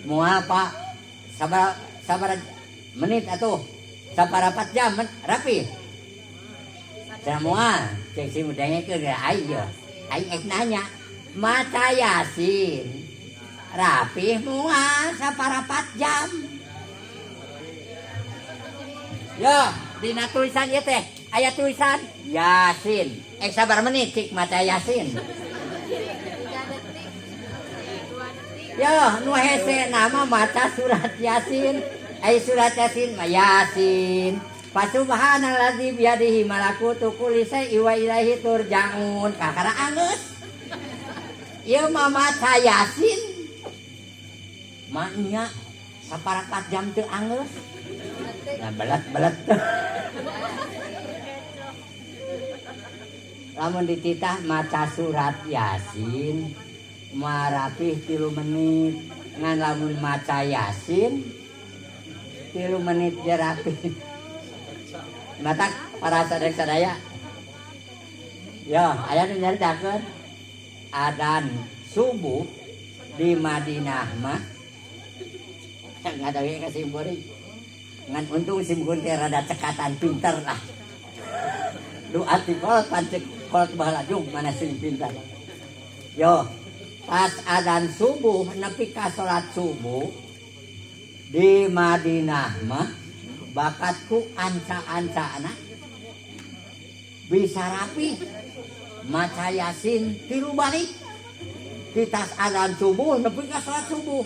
Moal Pak, sabaraha menit atuh? Saparapat jam rapi. Cenah moal, cek si dengekeun ge aing ye. Aing ek nanya, maca Yasin rapih moal saparapat jam? Yo, dina tulisan ieu teh aya tulisan Yasin. Ek sabar menit cik maca Yasin? 3 detik, 2 detik. Yo, nu hese nama maca surat Yasin. Ai surat Yasin mah Yasin. Fasubhanallazi biyadihi malakutu kulli syai'in wa ilaihi turja'un. Kakara anggeus. Ieu mah maca Yasin. Maknya saparapat jam teu anggeus. Nah, belet-belet. Lamun dititah maca surat Yasin marapih 3 menit. Ngan lamun maca Yasin 3 menit ge rapih. Matak para sadaya sadaya. Yo, aya nu nyaritakeun adan subuh di Madinah mah ngadawi ka simkuring. Ngan untung simkuring teh rada cekatan pinter lah. Doa ti kolot pancek kolot baheula jung mana sing pinter. Yo, pas adan subuh nepi ka salat subuh di Madinah mah bakat ku anca-ancana bisa rapi maca Yasin 3 balik. Kita adan subuh nepi ka salat subuh.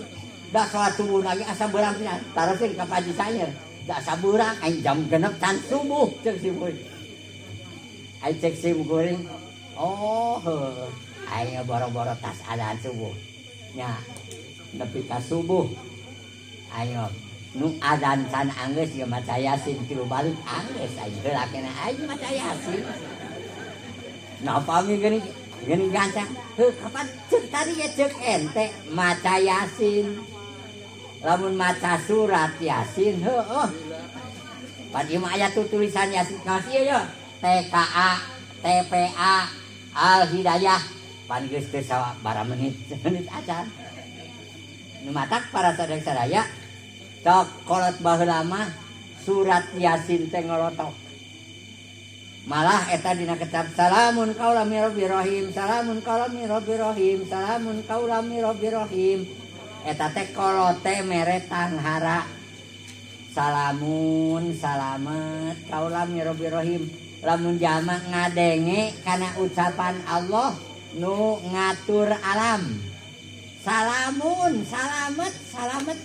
Da salat subuh lagi asa beurang pisan. Taroskeun ka Pak Haji Sayer. Da asa beurang aing jam 6 can subuh ceuk si kuring. Aing cek sim kuring. Oh, heuh. Aing boro-boro tas adan subuh. Nya nepi ka subuh. Ayo nu adan can anggeus ieu maca Yasin 3 balik anggeus aing heula keneh aing maca Yasin. Nah, pami geuning geuning gancang. Heuh, kapan ceuk tadi ge ceuk ente maca Yasin. Lamun maca surat Yasin heueuh. Pan ieu mah aya tuh tulisan Yasin kawas ieu yo. TKA, TPA, Al Hidayah. Pan geus teu sabaraha menit, menit acan. Nu matak para sadaya sadaya sok kolot baheula mah surat Yasin teh ngolotok. Malah eta dina kitab salamun qaulam mir rabbir rahim, salamun qaulam mir rabbir rahim, salamun qaulam mir rabbir rahim. Eta teh kolote mere tanghara. Salamun salamet qaulam mir rabbir rahim. Lamun jalma ngadenge kana ucapan Allah nu ngatur alam. Salamun salamet salamet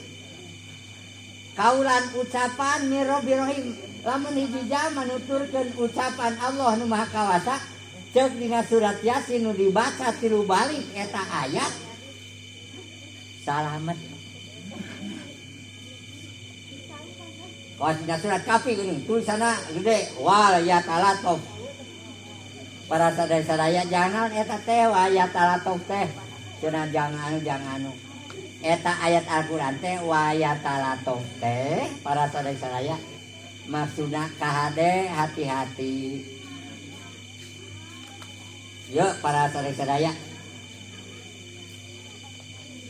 kaulan ucapan mir rabbir rahim. Lamun hiji jalma nuturkeun ucapan Allah nu Maha Kawasa, ceuk dina surat Yasin nu dibaca 3 balik eta ayat salamet. Kawas dina surat Kahfi geuning tulisanna gede wal yatalatof. Para sadaya-sadaya jangan eta teh wal yatalatof teh cenah jangan jangan anu. Eta ayat Al-Qur'an teh wa yatalatof teh para sadaya-sadaya maksudna kahade hati-hati. Yuk para sadaya-sadaya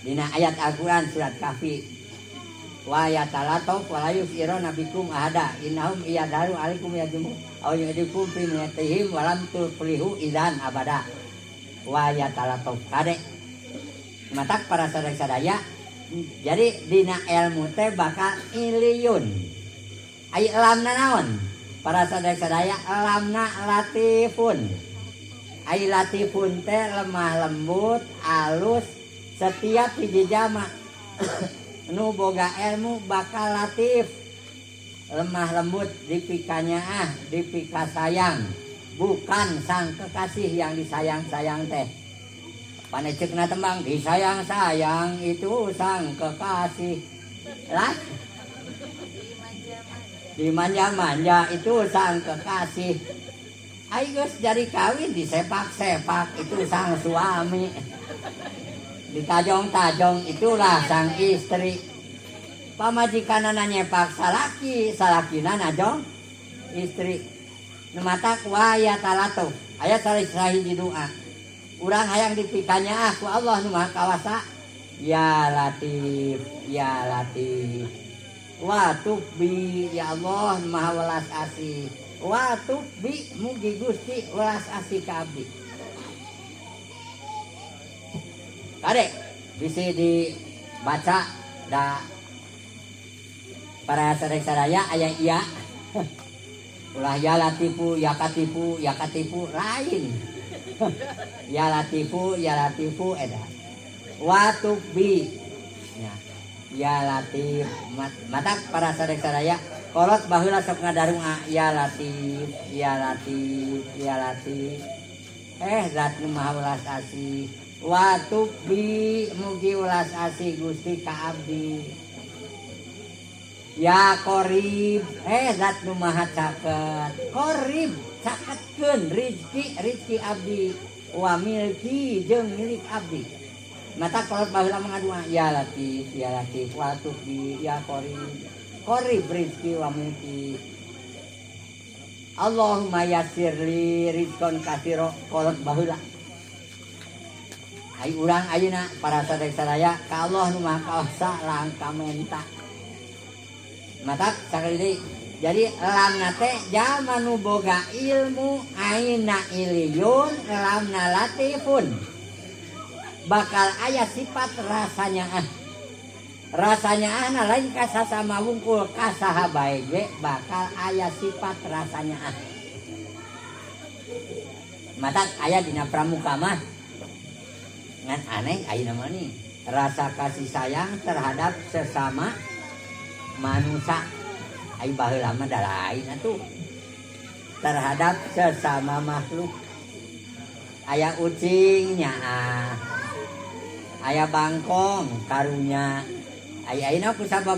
dina ayat Al-Qur'an surat Kahfi wa yatalatof wa la yusiruna bikum ahada innahum iyadaru alaikum yajumu aw yudikum fi millatihim wa lam tuflihu idzan abada. Wa yatalatof kade matak para sadaya-sadaya. Jadi dina ilmu teh bakal iliyun. Ai lamna naon? Para sadaya-sadaya lamna latifun. Ai latifun teh lemah lembut, alus, setiap hiji jama nu boga ilmu bakal latif. Lemah lembut dipikanyaah, dipikasayang. Bukan sang kekasih yang disayang-sayang teh. Paneceukna tembang disayang-sayang itu sang kekasih. Lah dimanja-manja itu sang kekasih. Ai geus jadi kawin disepak-sepak itu sang suami. Ditajong-tajong itulah sang istri. Pamajikanana nyepak salaki, salakina najong istri. Nu matak wa ya talatuh. Aya sahiji doa. Urang hayang dipikanyaah ku Allah nu Maha Kawasa. Ya Latif, ya Latif. Wa tubbi ya Allah Maha welas asih. Wa tubbi mugi Gusti welas asih ka abdi. Kade bisi dibaca da para sadaya aya iya. Ulah ya latifu ya katifu ya katifu lain. Ya latifu ya latifu eta. Wa tubbi ya. Ya Latif matak para sadaya kolot baheula sok ngadarunga ya Latif ya Latif ya Latif. Zat nu Maha welas asih. Wa tubbi mugi welas asih Gusti ka abdi. Ya Qorib zat nu Maha caket. Qorib caketkeun rizki rizki abdi wa milki jeung milik abdi. Mata kolot baheula mengadua ya Latif ya Latif wa tubbi ya Qorib Qorib rizki wa milki. Allahumma yassirli rizqan katsira kolot baheula. Ai urang ayeuna para sadaya ka Allah nu Maha Kawasa langka menta. Mata sakali deui. Jadi lamna teh jalma nu boga ilmu aina iliyun lamna latifun. Bakal aya sifat rasanya ah. Rasanya ah na lain ka sasama wungkul ka saha bae ge bakal aya sifat rasanya ah. Matak aya dina pramuka mah ngan aneh ayeuna mah nih rasa kasih sayang terhadap sesama manusia. Ai baheula mah da lain atuh. Terhadap sesama makhluk. Aya ucing nyaah. Aya bangkong karunya. Ai ayeuna ku sabab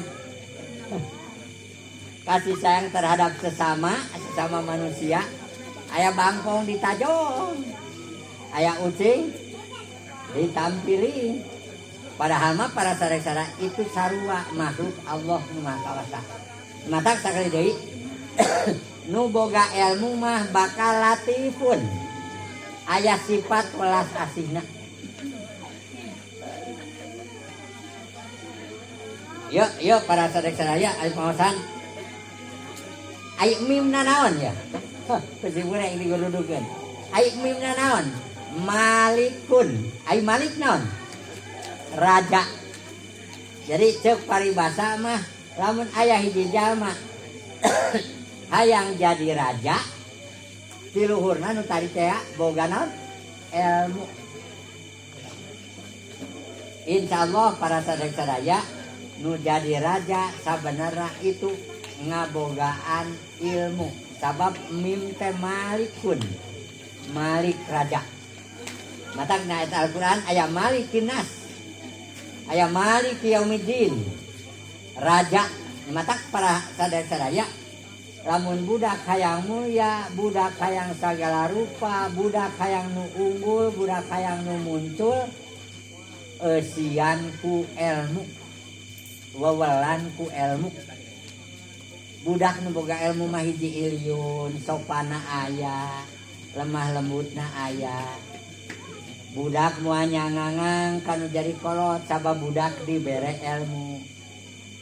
kasih sayang terhadap sesama, sesama manusia. Aya bangkong ditajong. Aya ucing ditampilin. Padahal mah para sadaya itu sarua makhluk Allah nu Maha Kawasa. Matak sakali deui nu boga ilmu mah bakal latifun. Aya sifat welas asihna. Yuk, yuk para sadaya aya pengawasan. Ai mimna naon ya? Ku simkuring digurudukeun. Ai mimna naon? Malikun. Ai malik naon? Raja. Jadi cek paribasa mah, lamun aya hiji jalma hayang jadi raja, tiluhurna nu tadi teh boga naon? Ilmu. Insya Allah para sadaya nu jadi raja sabenerna itu ngabogaan ilmu, sabab mim teh malikun, malik raja. Matak na eta Al-Quran aya malikin nas, aya malik yaumiddin, raja. Matak para sadaya, lamun budak hayang mulia, budak hayang sagala rupa, budak hayang nu unggul, budak hayang nu muncul, eusian ku ilmu, wewelan ku ilmu. Budak nu boga ilmu mah hiji iliun, sopana aya, lemah lembutna aya. Budak moal nyangangang kanu jadi kolot, sabab budak dibere ilmu.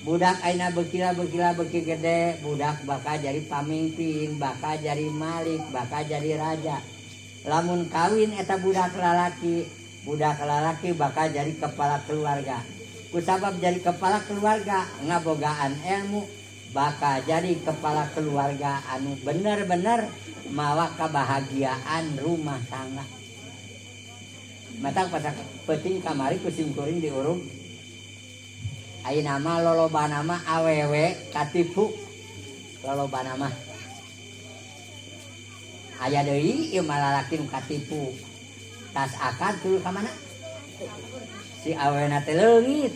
Budak ayeuna beukila beukila beuki gede, budak bakal jadi pamimpin, bakal jadi malik, bakal jadi raja. Lamun kawin eta budak lalaki, budak lalaki bakal jadi kepala keluarga. Kusabab jadi kepala keluarga ngabogaan ilmu, bakal jadi kepala keluarga anu bener-bener mawa kebahagiaan rumah tangga. Matak pas peuting kamari ku simkuring diurug. Ayeuna mah lolobana mah awewe katipu. Lolobana mah. Aya deui ieu mah lalaki nu katipu. Tas akad tuluy ka mana? Si awena teh leungit.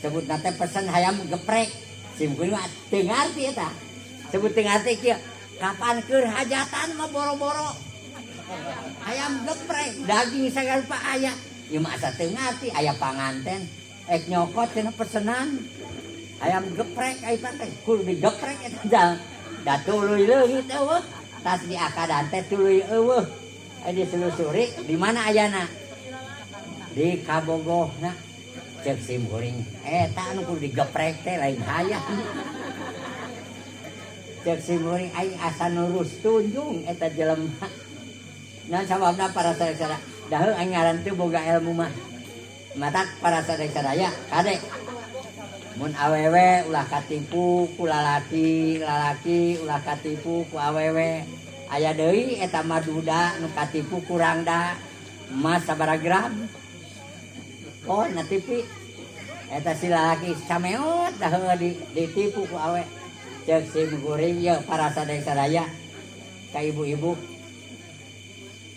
Sebutna teh pesen hayam geprek. Sim kuring mah teu ngarti eta. Sebut teu ngarti kieu. Kapan keur hajatan mah boro-boro hayam geprek, daging sagala rupa aya. Ieu mah asa teu ngarti, aya panganten ek nyokot cenah pesenan hayam geprek, ai teh kudu digeprek eta da. Da tuluy leungit eueuh. Tas diakadan teh tuluy eueuh. Ai diselusuri di mana ayana? Di kabogohna. Cek sim kuring eta anu kudu digeprek teh lain hayam. Cek sim kuring, aing asa nurus tunjung eta jelema. Nah, sababna para sadaya, daheu aing ngaran teu boga ilmu mah. Matak para sadaya, kade mun awewe ulah katipu ku lalaki, lalaki ulah katipu ku awewe. Aya deui eta mah duda nu katipu kurang da emas sabaraha gram. Oh, na TV eta si lalaki sameot dah ditipu ku awe. Cek sim kuring ya, para sadaya, ka ibu-ibu,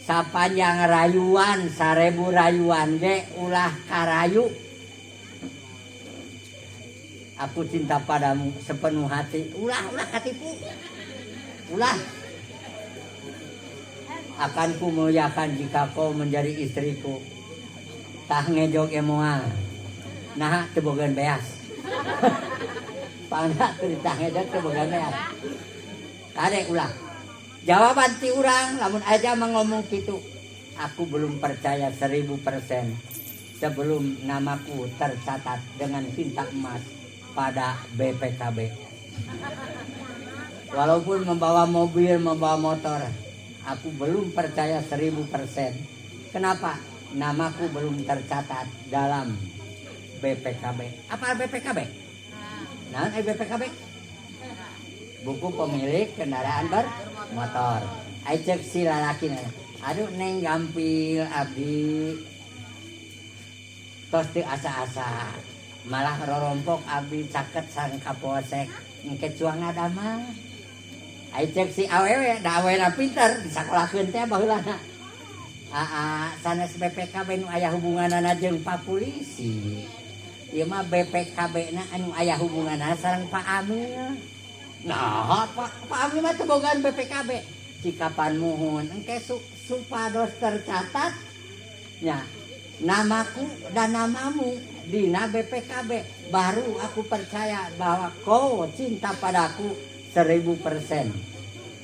sapanjang rayuan 1000 rayuan ge ulah karayu "Aku cinta padamu sepenuh hati." Ulah, ulah katipu, ulah. "Akan ku muliakan jika kau menjadi istriku." Tah ngejok moal. Nah, teu bogaan beas. Pangna teu tah ngejok teu bogaan beas. Kade ulah. Jawaban ti urang lamun aja ngomong gitu, "Aku belum percaya 1000% sebelum namaku tercatat dengan tinta emas pada BPKB." Walaupun membawa mobil, membawa motor, aku belum percaya 1000%. Kenapa? Namaku belum tercatat dalam BPKB. Apa BPKB? Nah, BPKB? Buku pemilik kendaraan bermotor. Ai cek si lalaki, "Aduh Neng, gampil abdi tos teu asa-asa, malah rorompok abdi caket sareng kapolsek, engke cuang ngadamel." Ai cek si awewe, da awewena pinter disakolakeun teh baheulana. "Aa, sanes BPKB nu aya hubunganana jeung Pak Polisi. Ieu mah BPKB na anu aya hubunganana sareng Pak Amil." "Nah, Pak Amil mah teu bogaan BPKB." "Cikapan muhun, engke supados tercatat nya namaku dan namamu dina BPKB, baru aku percaya bahwa kau cinta padaku 1000%.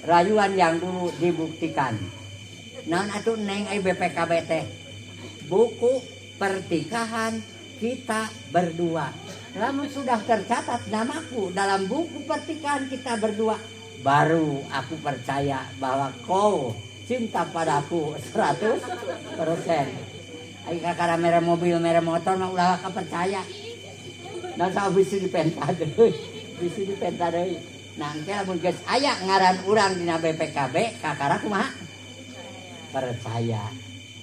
Rayuan yang dulu dibuktikan." "Naon atuh Neng ai BPKB teh?" "Buku pertikahan kita berdua. Lamun sudah tercatat namaku dalam buku pernikahan kita berdua, Baru aku percaya bahwa kau cinta padaku 100%. Ai kakara mere mobil, mere motor mah ulah percaya. Dan sama bisi dipenta deui. Bisi dipenta deui. Nah, engke lamun geus aya ngaran urang dina BPKB, kakara kumaha? Percaya.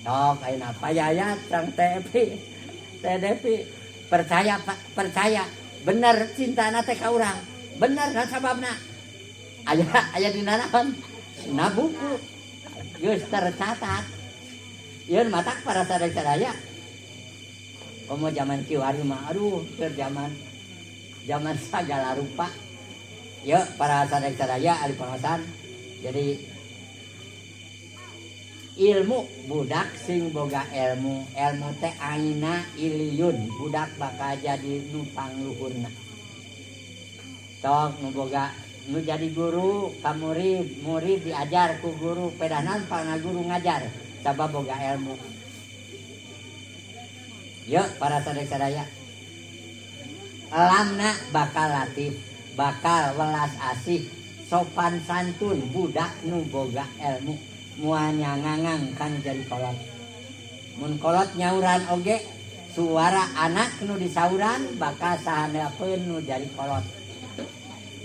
Sok ayeuna payaya Kang Tepi. Teh Devi percaya, percaya bener cintana teh ka urang. Bener kan sababna? Aya aya dina naon? Na buku. Geus tercatat. Ieu matak para sadaya. Komo zaman kiwari mah, aduh, keur zaman zaman sagala rupa. Yuk, para sadaya ahli pengawasan. Jadi ilmu, budak sing boga ilmu, ilmu teh aina iliyun, budak bakal jadi nu pangluhurna. Sok nu boga nu jadi guru ka murid, murid diajar ku guru, pedanan pangna guru ngajar sabab boga ilmu. Yuk, para sadaya, lamna bakal latif, bakal welas asih, sopan santun. Budak nu boga ilmu moal ngangang kan jadi kolot. Mun kolot nyauran oge, suara anak nu disauran bakal sahandapeun nu jadi kolot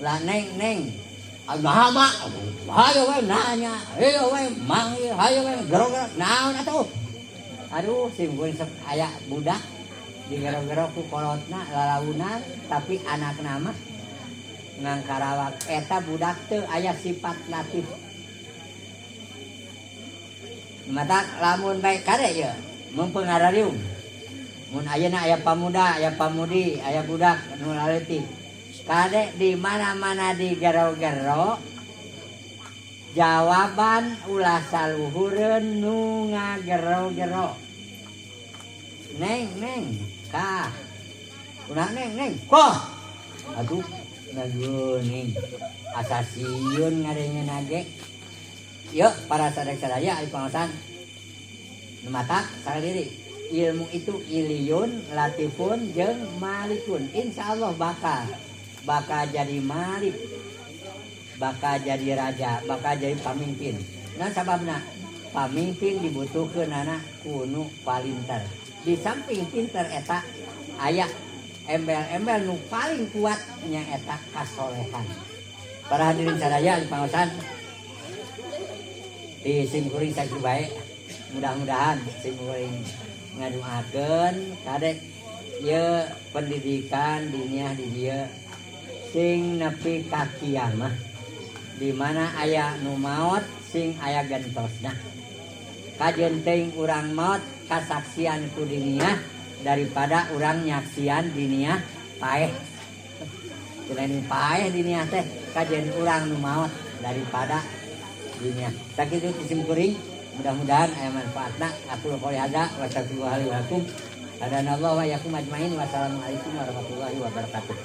lah. "Neng, neng, nah mak, hayo we nanya, hayo we mang, hayo we gero-gero, naon atuh?" Aduh, sim kuring sok aya budak digero-gero ku kolotna lalaunan, tapi anak nama ngangkarawak. Eta budak teu aya sifat latif. Mata lamun baik kade ya mumpung ngarariung, mun ayeuna aya pamuda, aya pamudi, aya budak nu laleutik, kade di mana-mana digero-gero, jawaban ulah saluhureun nu ngagero-gero. "Neng, neng, kah ulah, neng, neng, koh." Aduh, ngaguning asa sieun ngadengena ge. Yuk, para sadaya ahli pengawasan, matak diri ilmu itu iliyun, latifun, jeung malikun. Insya Allah bakal bakal jadi malik, bakal jadi raja, bakal jadi pamimpin. Nah, sababna pamimpin dibutuhkan anak ku nu palinter. Di samping pinter, eta aya embel-embel nu paling kuat nya eta kasolehan. Para hadirin sadaya di pengawasan, di simkuring sakitu bae. Mudah-mudahan simkuring ngaduakeun kade ye pendidikan diniah di dieu sing nepi ka kiamah, di mana aya nu maot sing aya gentosna. Kajeun teuing urang maot kasaksian ku diniah daripada urang nyaksian diniah paeh. Selain paeh diniah teh, kajeun urang nu maot daripada diniah. Sakitu ti simkuring, mudah-mudahan aya manfaatna. Aqulu qouli hadza wa astaghfirullaha li wa lakum. Hadanallahu wa iyyakum ajmain. Wassalamualaikum warahmatullahi wabarakatuh.